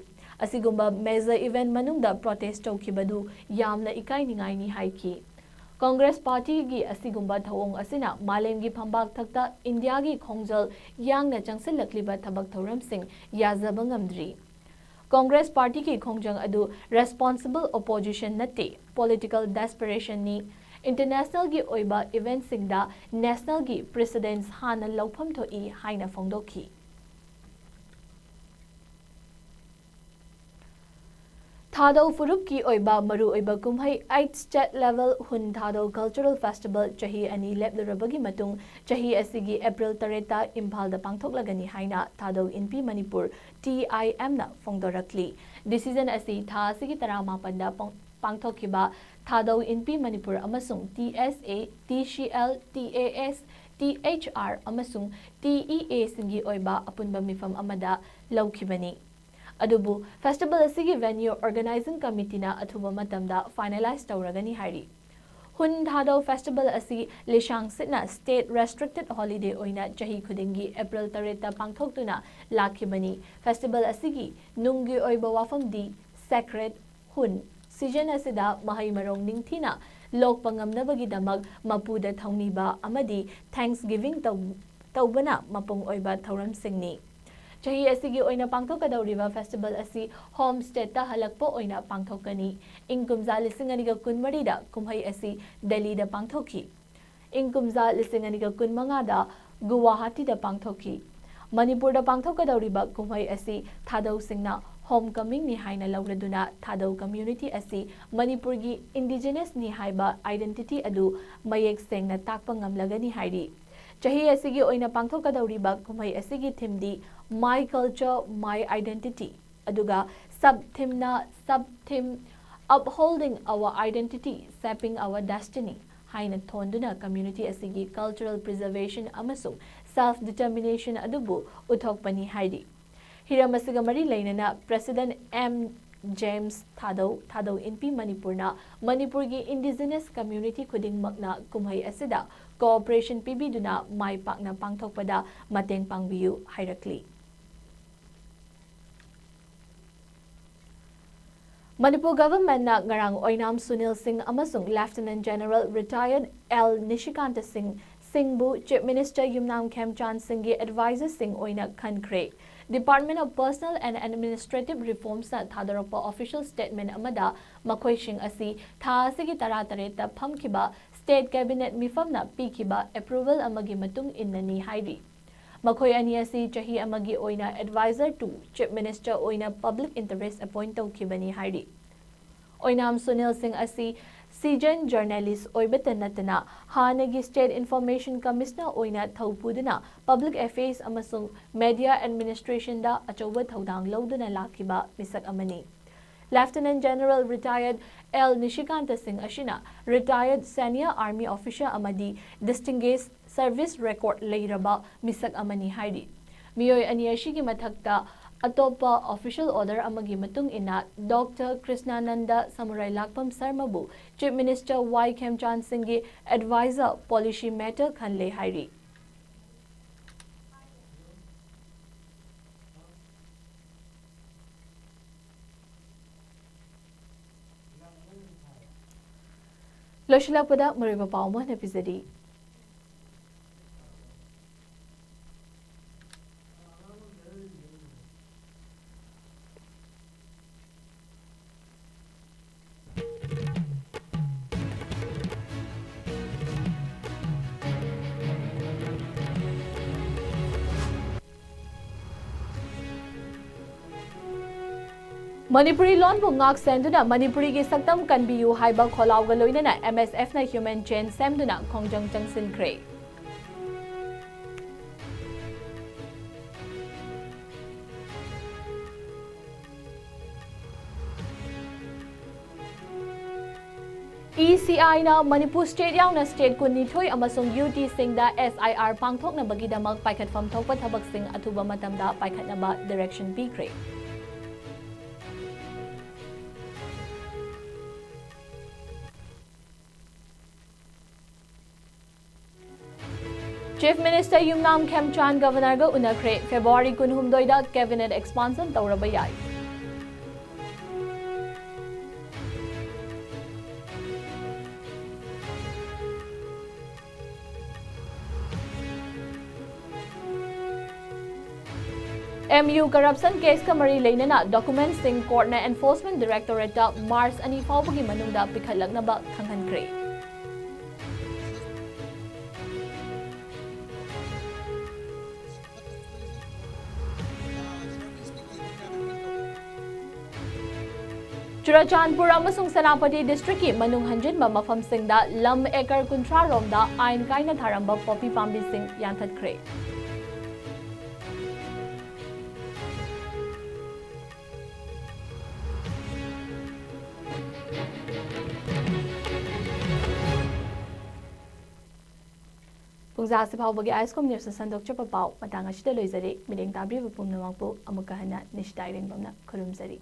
ꯑꯁꯤꯒꯨꯝꯕ major event ꯃꯅꯨꯡꯗ protest ꯇꯧꯈꯤꯕꯗꯨ ꯌꯥꯝꯅ ꯏꯀꯥꯏꯅꯤꯡꯉꯥꯏꯅꯤ ꯍꯥꯏꯈꯤ꯫ ꯀꯪꯒ꯭ꯔꯦꯁ ꯄꯥꯔꯇꯤꯒꯤ ꯑꯁꯤꯒꯨꯝꯕ ꯊꯧꯑꯣꯡ ꯑꯁꯤꯅ ꯃꯥꯂꯦꯝꯒꯤ ꯐꯝꯕꯥꯛ ꯊꯛꯇ ꯏꯟꯗꯤꯌꯥꯒꯤ ꯈꯣꯡꯖꯦꯜ ꯌꯥꯡꯅ ꯆꯪꯁꯤꯜꯂꯛꯂꯤꯕ ꯊꯕꯛ ꯊꯧꯔꯝꯁꯤꯡ ꯌꯥꯖꯕ ꯉꯝꯗ꯭ꯔꯤ꯫ ꯀꯪꯒ꯭ꯔꯦꯁ ꯄꯥꯔꯇꯤꯒꯤ ꯈꯣꯡꯖꯪ ꯑꯗꯨ responsible opposition ꯅꯠꯇꯦ, political desperationꯅꯤ꯫ Internationalꯒꯤ ꯑꯣꯏꯕ eventꯁꯤꯡꯗ nationalꯒꯤ precedence ꯍꯥꯟꯅ ꯂꯧꯐꯝ ꯊꯣꯛꯏ ꯍꯥꯏꯅ ꯐꯣꯡꯗꯣꯛꯈꯤ꯫ ꯊꯥꯗꯧ ꯐꯨꯔꯨꯞꯀꯤ ꯑꯣꯏꯕ ꯃꯔꯨꯑꯣꯏꯕ ꯀꯨꯝꯍꯩ eighth State Level ꯍꯨꯟ ꯊꯥꯗꯧ Cultural Festival ꯆꯍꯤ ꯑꯅꯤ ꯂꯦꯞꯂꯨꯔꯕꯒꯤ ꯃꯇꯨꯡ ꯆꯍꯤ ꯑꯁꯤꯒꯤ April ꯇꯔꯦꯠꯇ ꯏꯝꯐꯥꯜꯗ ꯄꯥꯡꯊꯣꯛꯂꯒꯅꯤ ꯍꯥꯏꯅ ꯊꯥꯗꯧ ꯏꯟꯄꯤ ꯃꯅꯤꯄꯨꯔ, TIMꯅ ꯐꯣꯡꯗꯣꯔꯛꯂꯤ꯫ Decision ꯑꯁꯤ ꯊꯥ ꯑꯁꯤꯒꯤ ꯇꯔꯥꯃꯥꯄꯟꯗ ꯄꯥꯡ-, ꯄꯥꯡꯊꯣꯛꯈꯤꯕ ꯊꯥꯗꯧ ꯏꯟꯄꯤ ꯃꯅꯤꯄꯨꯔ ꯑꯃꯁꯨꯡ TSA, TCL, TAS, THR ꯑꯃꯁꯨꯡ TEAꯁꯤꯡꯒꯤ ꯑꯣꯏꯕ ꯑꯄꯨꯟꯕ ꯃꯤꯐꯝ ꯑꯃꯗ ꯂꯧꯈꯤꯕꯅꯤ꯫ ꯑꯗꯨꯕꯨ festival ꯑꯁꯤꯒꯤ venue organizing committeeꯅ ꯑꯊꯨꯕ ꯃꯇꯝꯗ finalize ꯇꯧꯔꯒꯅꯤ ꯍꯥꯏꯔꯤ꯫ ꯍꯨꯟ ꯊꯥꯗꯧ festival ꯑꯁꯤ ꯂꯤꯁꯥꯡ ꯁꯤꯠꯅ state restricted holiday ꯑꯣꯏꯅ ꯆꯍꯤ ꯈꯨꯗꯤꯡꯒꯤ April ꯇꯔꯦꯠꯇ ꯄꯥꯡꯊꯣꯛꯇꯨꯅ ꯂꯥꯛꯈꯤꯕꯅꯤ꯫ Festival ꯑꯁꯤꯒꯤ ꯅꯨꯡꯒꯤ ꯑꯣꯏꯕ ꯋꯥꯐꯝꯗꯤ sacred ꯍꯨꯟ꯫ Season ꯑꯁꯤꯗ ꯃꯍꯩ ꯃꯔꯣꯡ ꯅꯤꯡꯊꯤꯅ ꯂꯣꯛꯄ ꯉꯝꯅꯕꯒꯤꯗꯃꯛ ꯃꯄꯨꯗ ꯊꯧꯅꯤꯕ ꯑꯃꯗꯤ thanksgiving ꯇꯧ-, ꯇꯧꯕꯅ ꯃꯄꯨꯡ ꯑꯣꯏꯕ ꯊꯧꯔꯝꯁꯤꯡꯅꯤ꯫ ꯆꯍꯤ ꯑꯁꯤꯒꯤ ꯑꯣꯏꯅ ꯄꯥꯡꯊꯣꯛꯀꯗꯧꯔꯤꯕ festival ꯑꯁꯤ home stateꯇ ꯍꯜꯂꯛꯄ ꯑꯣꯏꯅ ꯄꯥꯡꯊꯣꯛꯀꯅꯤ꯫ ꯏꯪ ꯀꯨꯝꯖꯥ ꯂꯤꯁꯤꯡ ꯑꯅꯤꯒ ꯀꯨꯟꯃꯔꯤꯗ ꯀꯨꯝꯍꯩ ꯑꯁꯤ ꯗꯦꯜꯂꯤꯗ ꯄꯥꯡꯊꯣꯛꯈꯤ꯫ ꯏꯪ ꯀꯨꯝꯖꯥ ꯂꯤꯁꯤꯡ ꯑꯅꯤꯒ ꯀꯨꯟꯃꯉꯥꯗ ꯒꯨꯋꯥꯍꯥꯇꯤꯗ ꯄꯥꯡꯊꯣꯛꯈꯤ꯫ ꯃꯅꯤꯄꯨꯔꯗ ꯄꯥꯡꯊꯣꯛꯀꯗꯧꯔꯤꯕ ꯀꯨꯝꯍꯩ ꯑꯁꯤ ꯊꯥꯗꯧꯁꯤꯡꯅ home comingꯅꯤ ꯍꯥꯏꯅ ꯂꯧꯔꯗꯨꯅ ꯊꯥꯗꯧ community ꯑꯁꯤ ꯃꯅꯤꯄꯨꯔꯒꯤ indigenousꯅꯤ ꯍꯥꯏꯕ identity ꯑꯗꯨ ꯃꯌꯦꯛ ꯁꯦꯡꯅ ꯇꯥꯛꯄ ꯉꯝꯂꯒꯅꯤ ꯍꯥꯏꯔꯤ꯫ ꯆꯍꯤ ꯑꯁꯤꯒꯤ ꯑꯣꯏꯅ ꯄꯥꯡꯊꯣꯛꯀꯗꯧꯔꯤꯕ ꯀꯨꯝꯍꯩ ꯑꯁꯤꯒꯤ themeꯗꯤ My Culture, My Identity꯫ ꯑꯗꯨꯒ sub themeꯅ sub theme Upholding Our Identity, Shaping Our Destiny ꯍꯥꯏꯅ ꯊꯣꯟꯗꯨꯅ community ꯑꯁꯤꯒꯤ cultural preservation ꯑꯃꯁꯨꯡ self determination ꯑꯗꯨꯕꯨ ꯎꯠꯊꯣꯛꯄꯅꯤ ꯍꯥꯏꯔꯤ꯫ ꯍꯤꯔꯝ ꯑꯁꯤꯒ ꯃꯔꯤ ꯂꯩꯅꯅ President M James ꯊꯥꯗꯧ, ꯊꯥꯗꯧ ꯏꯟꯄꯤ ꯃꯅꯤꯄꯨꯔꯅ ꯃꯅꯤꯄꯨꯔꯒꯤ indigenous community ꯈꯨꯗꯤꯡꯃꯛꯅ ꯀꯨꯝꯍꯩ ꯑꯁꯤꯗ cooperation ꯄꯤꯕꯤꯗꯨꯅ ꯃꯥꯏ ꯄꯥꯛꯅ ꯄꯥꯡꯊꯣꯛꯄꯗ ꯃꯇꯦꯡ ꯄꯥꯡꯕꯤꯌꯨ ꯍꯥꯏꯔꯛꯂꯤ꯫ ꯃꯅꯤꯄꯨꯔ ꯒꯚꯔꯟꯃꯦꯟꯠꯅ ꯉꯔꯥꯡ ꯑꯣꯏꯅꯥꯝ ꯁꯨꯅꯤꯜ ꯁꯤꯡ ꯑꯃꯁꯨꯡ ꯂꯦꯐꯇꯤꯅꯦꯟꯠ ꯖꯦꯅꯔꯦꯜ ꯔꯤꯇꯥꯌꯔꯗ ꯑꯦꯜ ꯅꯤꯁꯤꯀꯥꯟꯇ ꯁꯤꯡ ꯁꯤꯡꯕꯨ ꯆꯤꯐ ꯃꯤꯅꯤꯁꯇꯔ ꯌꯨꯝꯅꯥꯝ ꯈꯦꯝꯆꯥꯟ ꯁꯤꯡꯒꯤ ꯑꯦꯗꯚꯥꯏꯖꯔꯁꯤꯡ ꯑꯣꯏꯅ ꯈꯟꯈ꯭ꯔꯦ꯫ Department of Personnel and Administrative Reformsꯅ ꯊꯥꯗꯣꯔꯛꯄ ꯑꯣꯐꯤꯁꯤꯌꯦꯜ ꯁ꯭ꯇꯦꯠꯃꯦꯟꯠ ꯑꯃꯗ ꯃꯈꯣꯏꯁꯤꯡ ꯑꯁꯤ ꯊꯥ ꯑꯁꯤꯒꯤ ꯇꯔꯥꯇꯔꯦꯠꯇ ꯐꯝꯈꯤꯕ ꯁ꯭ꯇꯦꯠ ꯀꯦꯕꯤꯅꯦꯠ ꯃꯤꯐꯝꯅ ꯄꯤꯈꯤꯕ ꯑꯦꯄ꯭ꯔꯨꯚꯦꯜ ꯑꯃꯒꯤ ꯃꯇꯨꯡ ꯏꯟꯅꯅꯤ ꯍꯥꯏꯔꯤ꯫ ꯃꯈꯣꯏ ꯑꯅꯤ ꯑꯁꯤ ꯆꯍꯤ ꯑꯃꯒꯤ ꯑꯣꯏꯅ ꯑꯦꯗꯚꯥꯏꯖꯔ ꯇꯨ ꯆꯤꯐ ꯃꯤꯅꯤꯁꯇꯔ ꯑꯣꯏꯅ ꯄꯕ꯭ꯂꯤꯛ ꯏꯟꯇꯔꯦꯁ ꯑꯦꯄꯣꯏꯟꯠ ꯇꯧꯈꯤꯕꯅꯤ ꯍꯥꯏꯔꯤ꯫ ꯑꯣꯏꯅꯥꯝ ꯁꯨꯅꯤꯜ ꯁꯤꯡ ꯑꯁꯤ ꯁꯤꯖꯟ ꯖꯔꯅꯦꯂꯤꯁ ꯑꯣꯏꯕꯇ ꯅꯠꯇꯅ ꯍꯥꯟꯅꯒꯤ ꯁ꯭ꯇꯦꯠ ꯏꯟꯐꯣꯔꯃꯦꯁꯟ ꯀꯃꯤꯁꯅꯔ ꯑꯣꯏꯅ ꯊꯧ ꯄꯨꯗꯨꯅ ꯄꯕ꯭ꯂꯤꯛ ꯑꯦꯐꯤꯌꯔꯁ ꯑꯃꯁꯨꯡ ꯃꯦꯗꯤꯌꯥ ꯑꯦꯗꯃꯤꯅꯤꯁꯇ꯭ꯔꯦꯁꯟꯗ ꯑꯆꯧꯕ ꯊꯧꯗꯥꯡ ꯂꯧꯗꯨꯅ ꯂꯥꯛꯈꯤꯕ ꯃꯤꯁꯛ ꯑꯃꯅꯤ꯫ ꯂꯦꯐꯇꯤꯅꯦꯟꯠ ꯖꯦꯅꯔꯦꯜ ꯔꯤꯇꯥꯌꯔꯗ ꯑꯦꯜ ꯅꯤꯁꯤꯀꯥꯟꯇ ꯁꯤꯡ ꯑꯁꯤꯅ ꯔꯤꯇꯥꯌꯔꯗ ꯁꯦꯅꯤꯌꯔ ꯑꯥꯔꯃꯤ ꯑꯣꯐꯤꯁꯔ ꯑꯃꯗꯤ ꯗꯤꯁꯇꯤꯡꯒ꯭ꯋꯤꯁ ꯁꯔꯚꯤꯁ ꯔꯦꯀꯣꯔꯗ ꯂꯩꯔꯕ ꯃꯤꯁꯛ ꯑꯃꯅꯤ ꯍꯥꯏꯔꯤ꯫ ꯃꯤꯑꯣꯏ ꯑꯅꯤ ꯑꯁꯤꯒꯤ ꯃꯊꯛꯇ ꯑꯇꯣꯞꯄ ꯑꯣꯐꯤꯁꯤꯌꯦꯜ ꯑꯣꯔꯗꯔ ꯑꯃꯒꯤ ꯃꯇꯨꯡ ꯏꯟꯅ ꯗꯣꯛꯇꯔ ꯀ꯭ꯔꯤꯁꯅꯥꯅꯟꯗ ꯁꯃꯨꯔꯥꯏ ꯂꯥꯛꯄꯝ ꯁꯔꯃꯕꯨ ꯆꯤꯐ ꯃꯤꯅꯤꯁꯇꯔ ꯋꯥꯏ ꯈꯦꯝꯆꯥꯟ ꯁꯤꯡꯒꯤ ꯑꯦꯗꯚꯥꯏꯖꯔ ꯄꯣꯂꯤꯁꯤ ꯃꯦꯇꯔ ꯈꯟꯂꯦ ꯍꯥꯏꯔꯤ꯫ ꯂꯣꯏꯁꯤꯜꯂꯛꯄꯗ ꯃꯔꯨꯑꯣꯏꯕ ꯄꯥꯎ ꯑꯃꯨꯛ ꯍꯟꯅ ꯄꯤꯖꯔꯤ꯫ ꯃꯅꯤꯄꯨꯔꯤ ꯂꯣꯟꯕꯨ ꯉꯥꯛ ꯁꯦꯟꯗꯨꯅ ꯃꯅꯤꯄꯨꯔꯤꯒꯤ ꯁꯛꯇꯝ ꯀꯟꯕꯤꯌꯨ ꯍꯥꯏꯕ ꯈꯣꯜꯂꯥꯎꯒ ꯂꯣꯏꯅꯅ ꯑꯦꯝ ꯑꯦꯁ ꯑꯦꯐꯅ ꯍ꯭ꯌꯨꯃꯦꯟ ꯆꯦꯟ ꯁꯦꯝꯗꯨꯅ ꯈꯣꯡꯖꯪ ꯆꯪꯁꯤꯟꯈ꯭ꯔꯦ꯫ ꯏ ꯁꯤ ꯑꯥꯏꯅ ꯃꯅꯤꯄꯨꯔ ꯁ꯭ꯇꯦꯠ ꯌꯥꯎꯅ ꯁ꯭ꯇꯦꯠ ꯀꯨꯟꯅꯤꯊꯣꯏ ꯑꯃꯁꯨꯡ ꯌꯨ ꯇꯤꯁꯤꯡꯗ ꯑꯦꯁ ꯑꯥꯏ ꯑꯥꯔ ꯄꯥꯡꯊꯣꯛꯅꯕꯒꯤꯗꯃꯛ ꯄꯥꯏꯈꯠꯐꯝ ꯊꯣꯛꯄ ꯊꯕꯛꯁꯤꯡ ꯑꯊꯨꯕ ꯃꯇꯝꯗ ꯄꯥꯏꯈꯠꯅꯕ ꯗꯤꯔꯦꯛꯁꯟ ꯄꯤꯈ꯭ꯔꯦ꯫ ꯆꯤꯐ ꯃꯤꯅꯤꯁꯇꯔ ꯌꯨꯝꯅꯥꯝ ꯈꯦꯝꯆꯥꯟ ꯒꯚꯔꯅꯔꯒ ꯎꯅꯈ꯭ꯔꯦ꯫ ꯐꯦꯕ꯭ꯔꯨꯋꯥꯔꯤ ꯀꯨꯟꯍꯨꯝꯗꯣꯏꯗ ꯀꯦꯕꯤꯅꯦꯠ ꯑꯦꯛꯁꯄꯥꯟꯁꯟ ꯇꯧꯔꯕ ꯌꯥꯏ꯫ ꯑꯦꯝ ꯌꯨ ꯀꯔꯞꯁꯟ ꯀꯦꯁꯀ ꯃꯔꯤ ꯂꯩꯅꯅ ꯗꯣꯀꯨꯃꯦꯟꯠꯁꯤꯡ ꯀꯣꯔꯠꯅ ꯑꯦꯟꯐꯣꯔꯁꯃꯦꯟꯠ ꯗꯤꯔꯦꯛꯇꯣꯔꯦꯠꯇ ꯃꯥꯔꯆ ꯑꯅꯤ ꯐꯥꯎꯕꯒꯤ ꯃꯅꯨꯡꯗ ꯄꯤꯈꯠꯂꯛꯅꯕ ꯈꯪꯍꯟꯈ꯭ꯔꯦ꯫ ꯆꯨꯔꯆꯥꯟꯄꯨꯔ ꯑꯃꯁꯨꯡ ꯁꯦꯅꯥꯄꯇꯤ ꯗꯤꯁꯇ꯭ꯔꯤꯛꯀꯤ ꯃꯅꯨꯡ ꯍꯟꯖꯤꯟꯕ ꯃꯐꯝꯁꯤꯡꯗ ꯂꯝ ꯑꯦꯀꯔ ꯀꯨꯟꯊ꯭ꯔꯥ ꯔꯣꯝꯗ ꯑꯥꯏꯟ ꯀꯥꯏꯅ ꯊꯥꯔꯝꯕ ꯄꯣꯄꯤ ꯄꯥꯝꯕꯤꯁꯤꯡ ꯌꯥꯟꯊꯠꯈ꯭ꯔꯦ꯫ ꯄꯨꯡꯖꯥꯁꯤ ꯐꯥꯎꯕꯒꯤ ꯑꯥꯏ ꯑꯦꯁ ꯀꯣꯝ ꯅ꯭ꯌꯨꯁꯅ ꯁꯟꯗꯣꯛꯆꯕ ꯄꯥꯎ ꯃꯇꯥꯡ ꯑꯁꯤꯗ ꯂꯣꯏꯖꯔꯦ꯫ ꯃꯤꯠꯌꯦꯡ ꯇꯥꯕꯤꯔꯤꯕ ꯄꯨꯝꯅꯃꯛꯄꯨ ꯑꯃꯨꯛꯀ ꯍꯟꯅ ꯅꯤꯁꯤꯇꯥ ꯏꯔꯦꯡꯕꯝꯅ ꯈꯨꯔꯨꯝꯖꯔꯤ꯫